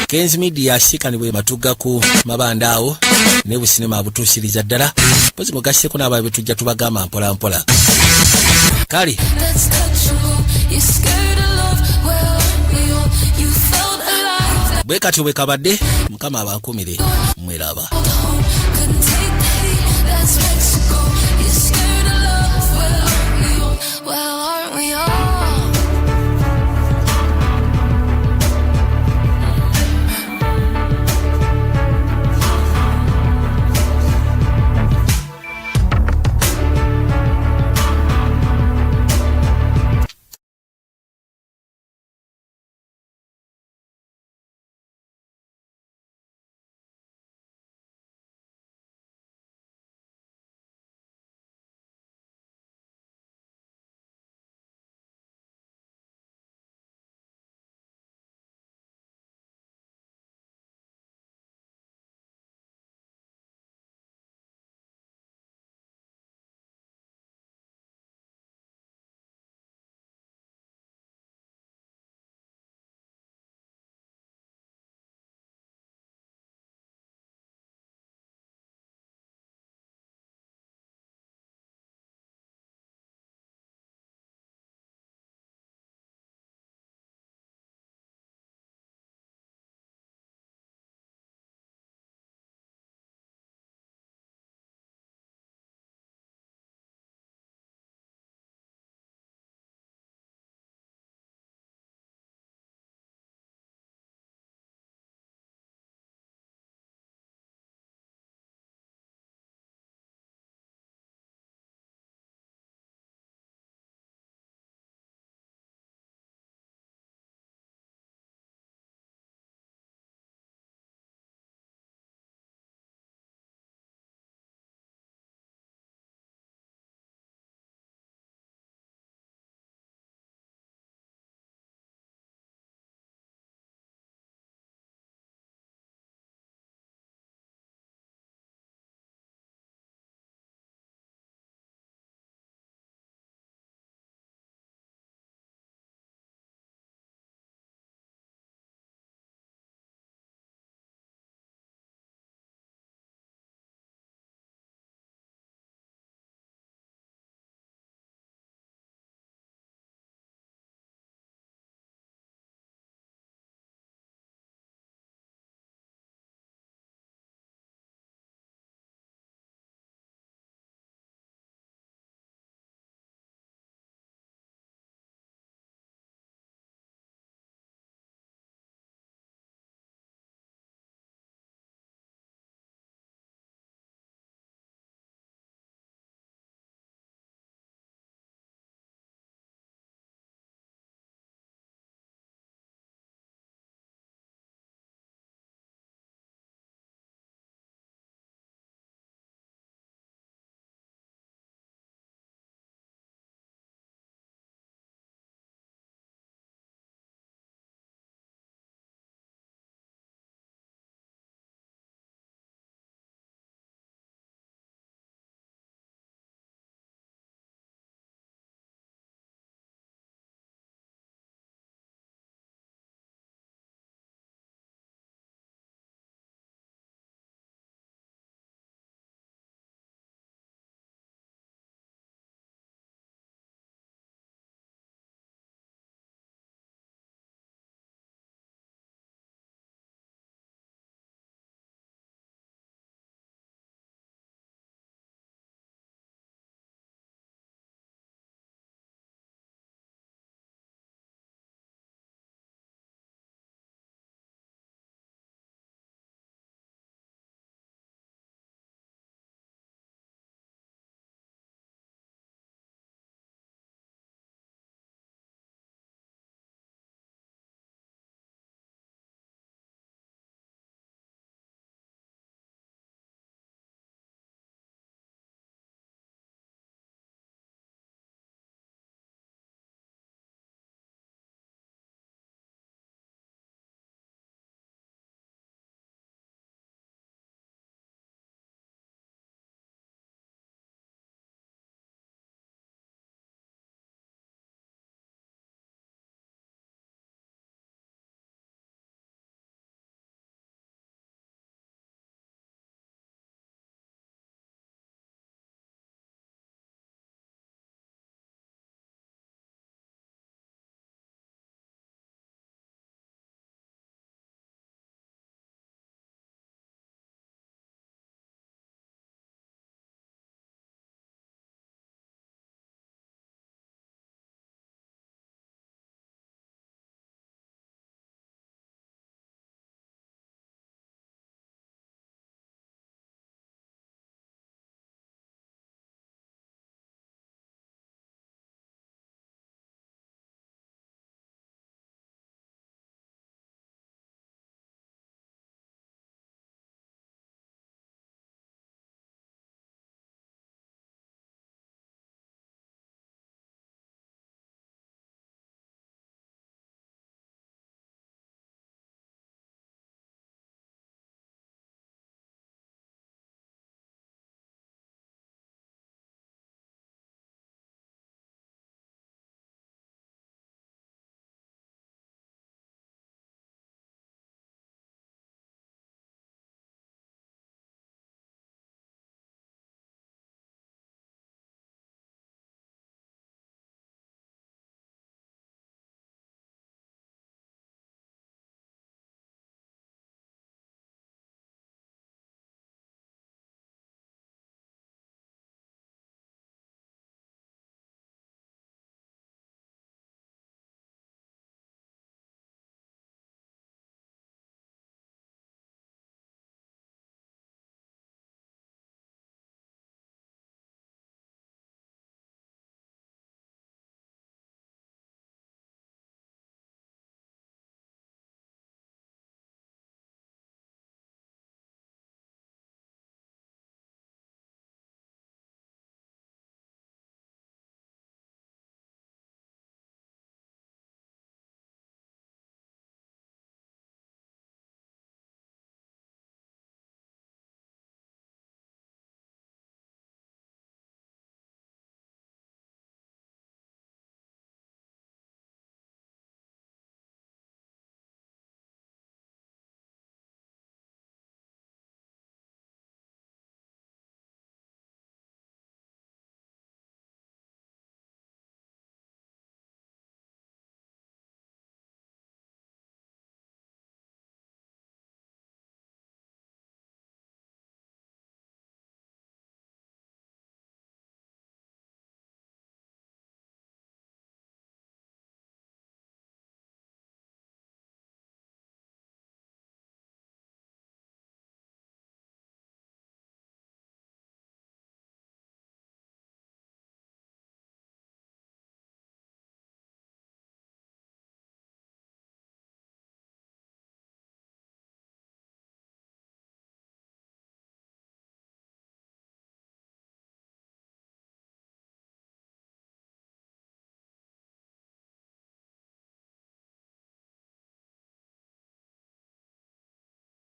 Kens Media asikanibwe matugga ku mabanda awo ne businema abutuusiriza ddala. Mpozi mugasseko n'ababe betujja tubagamba mpola mpola. Kale. That's touchable. You're scared of love. Well, we all you felt alive. Bwe katyo bwe kabadde. Mukama abankumire, mweraba. Couldn't take the heat. That's what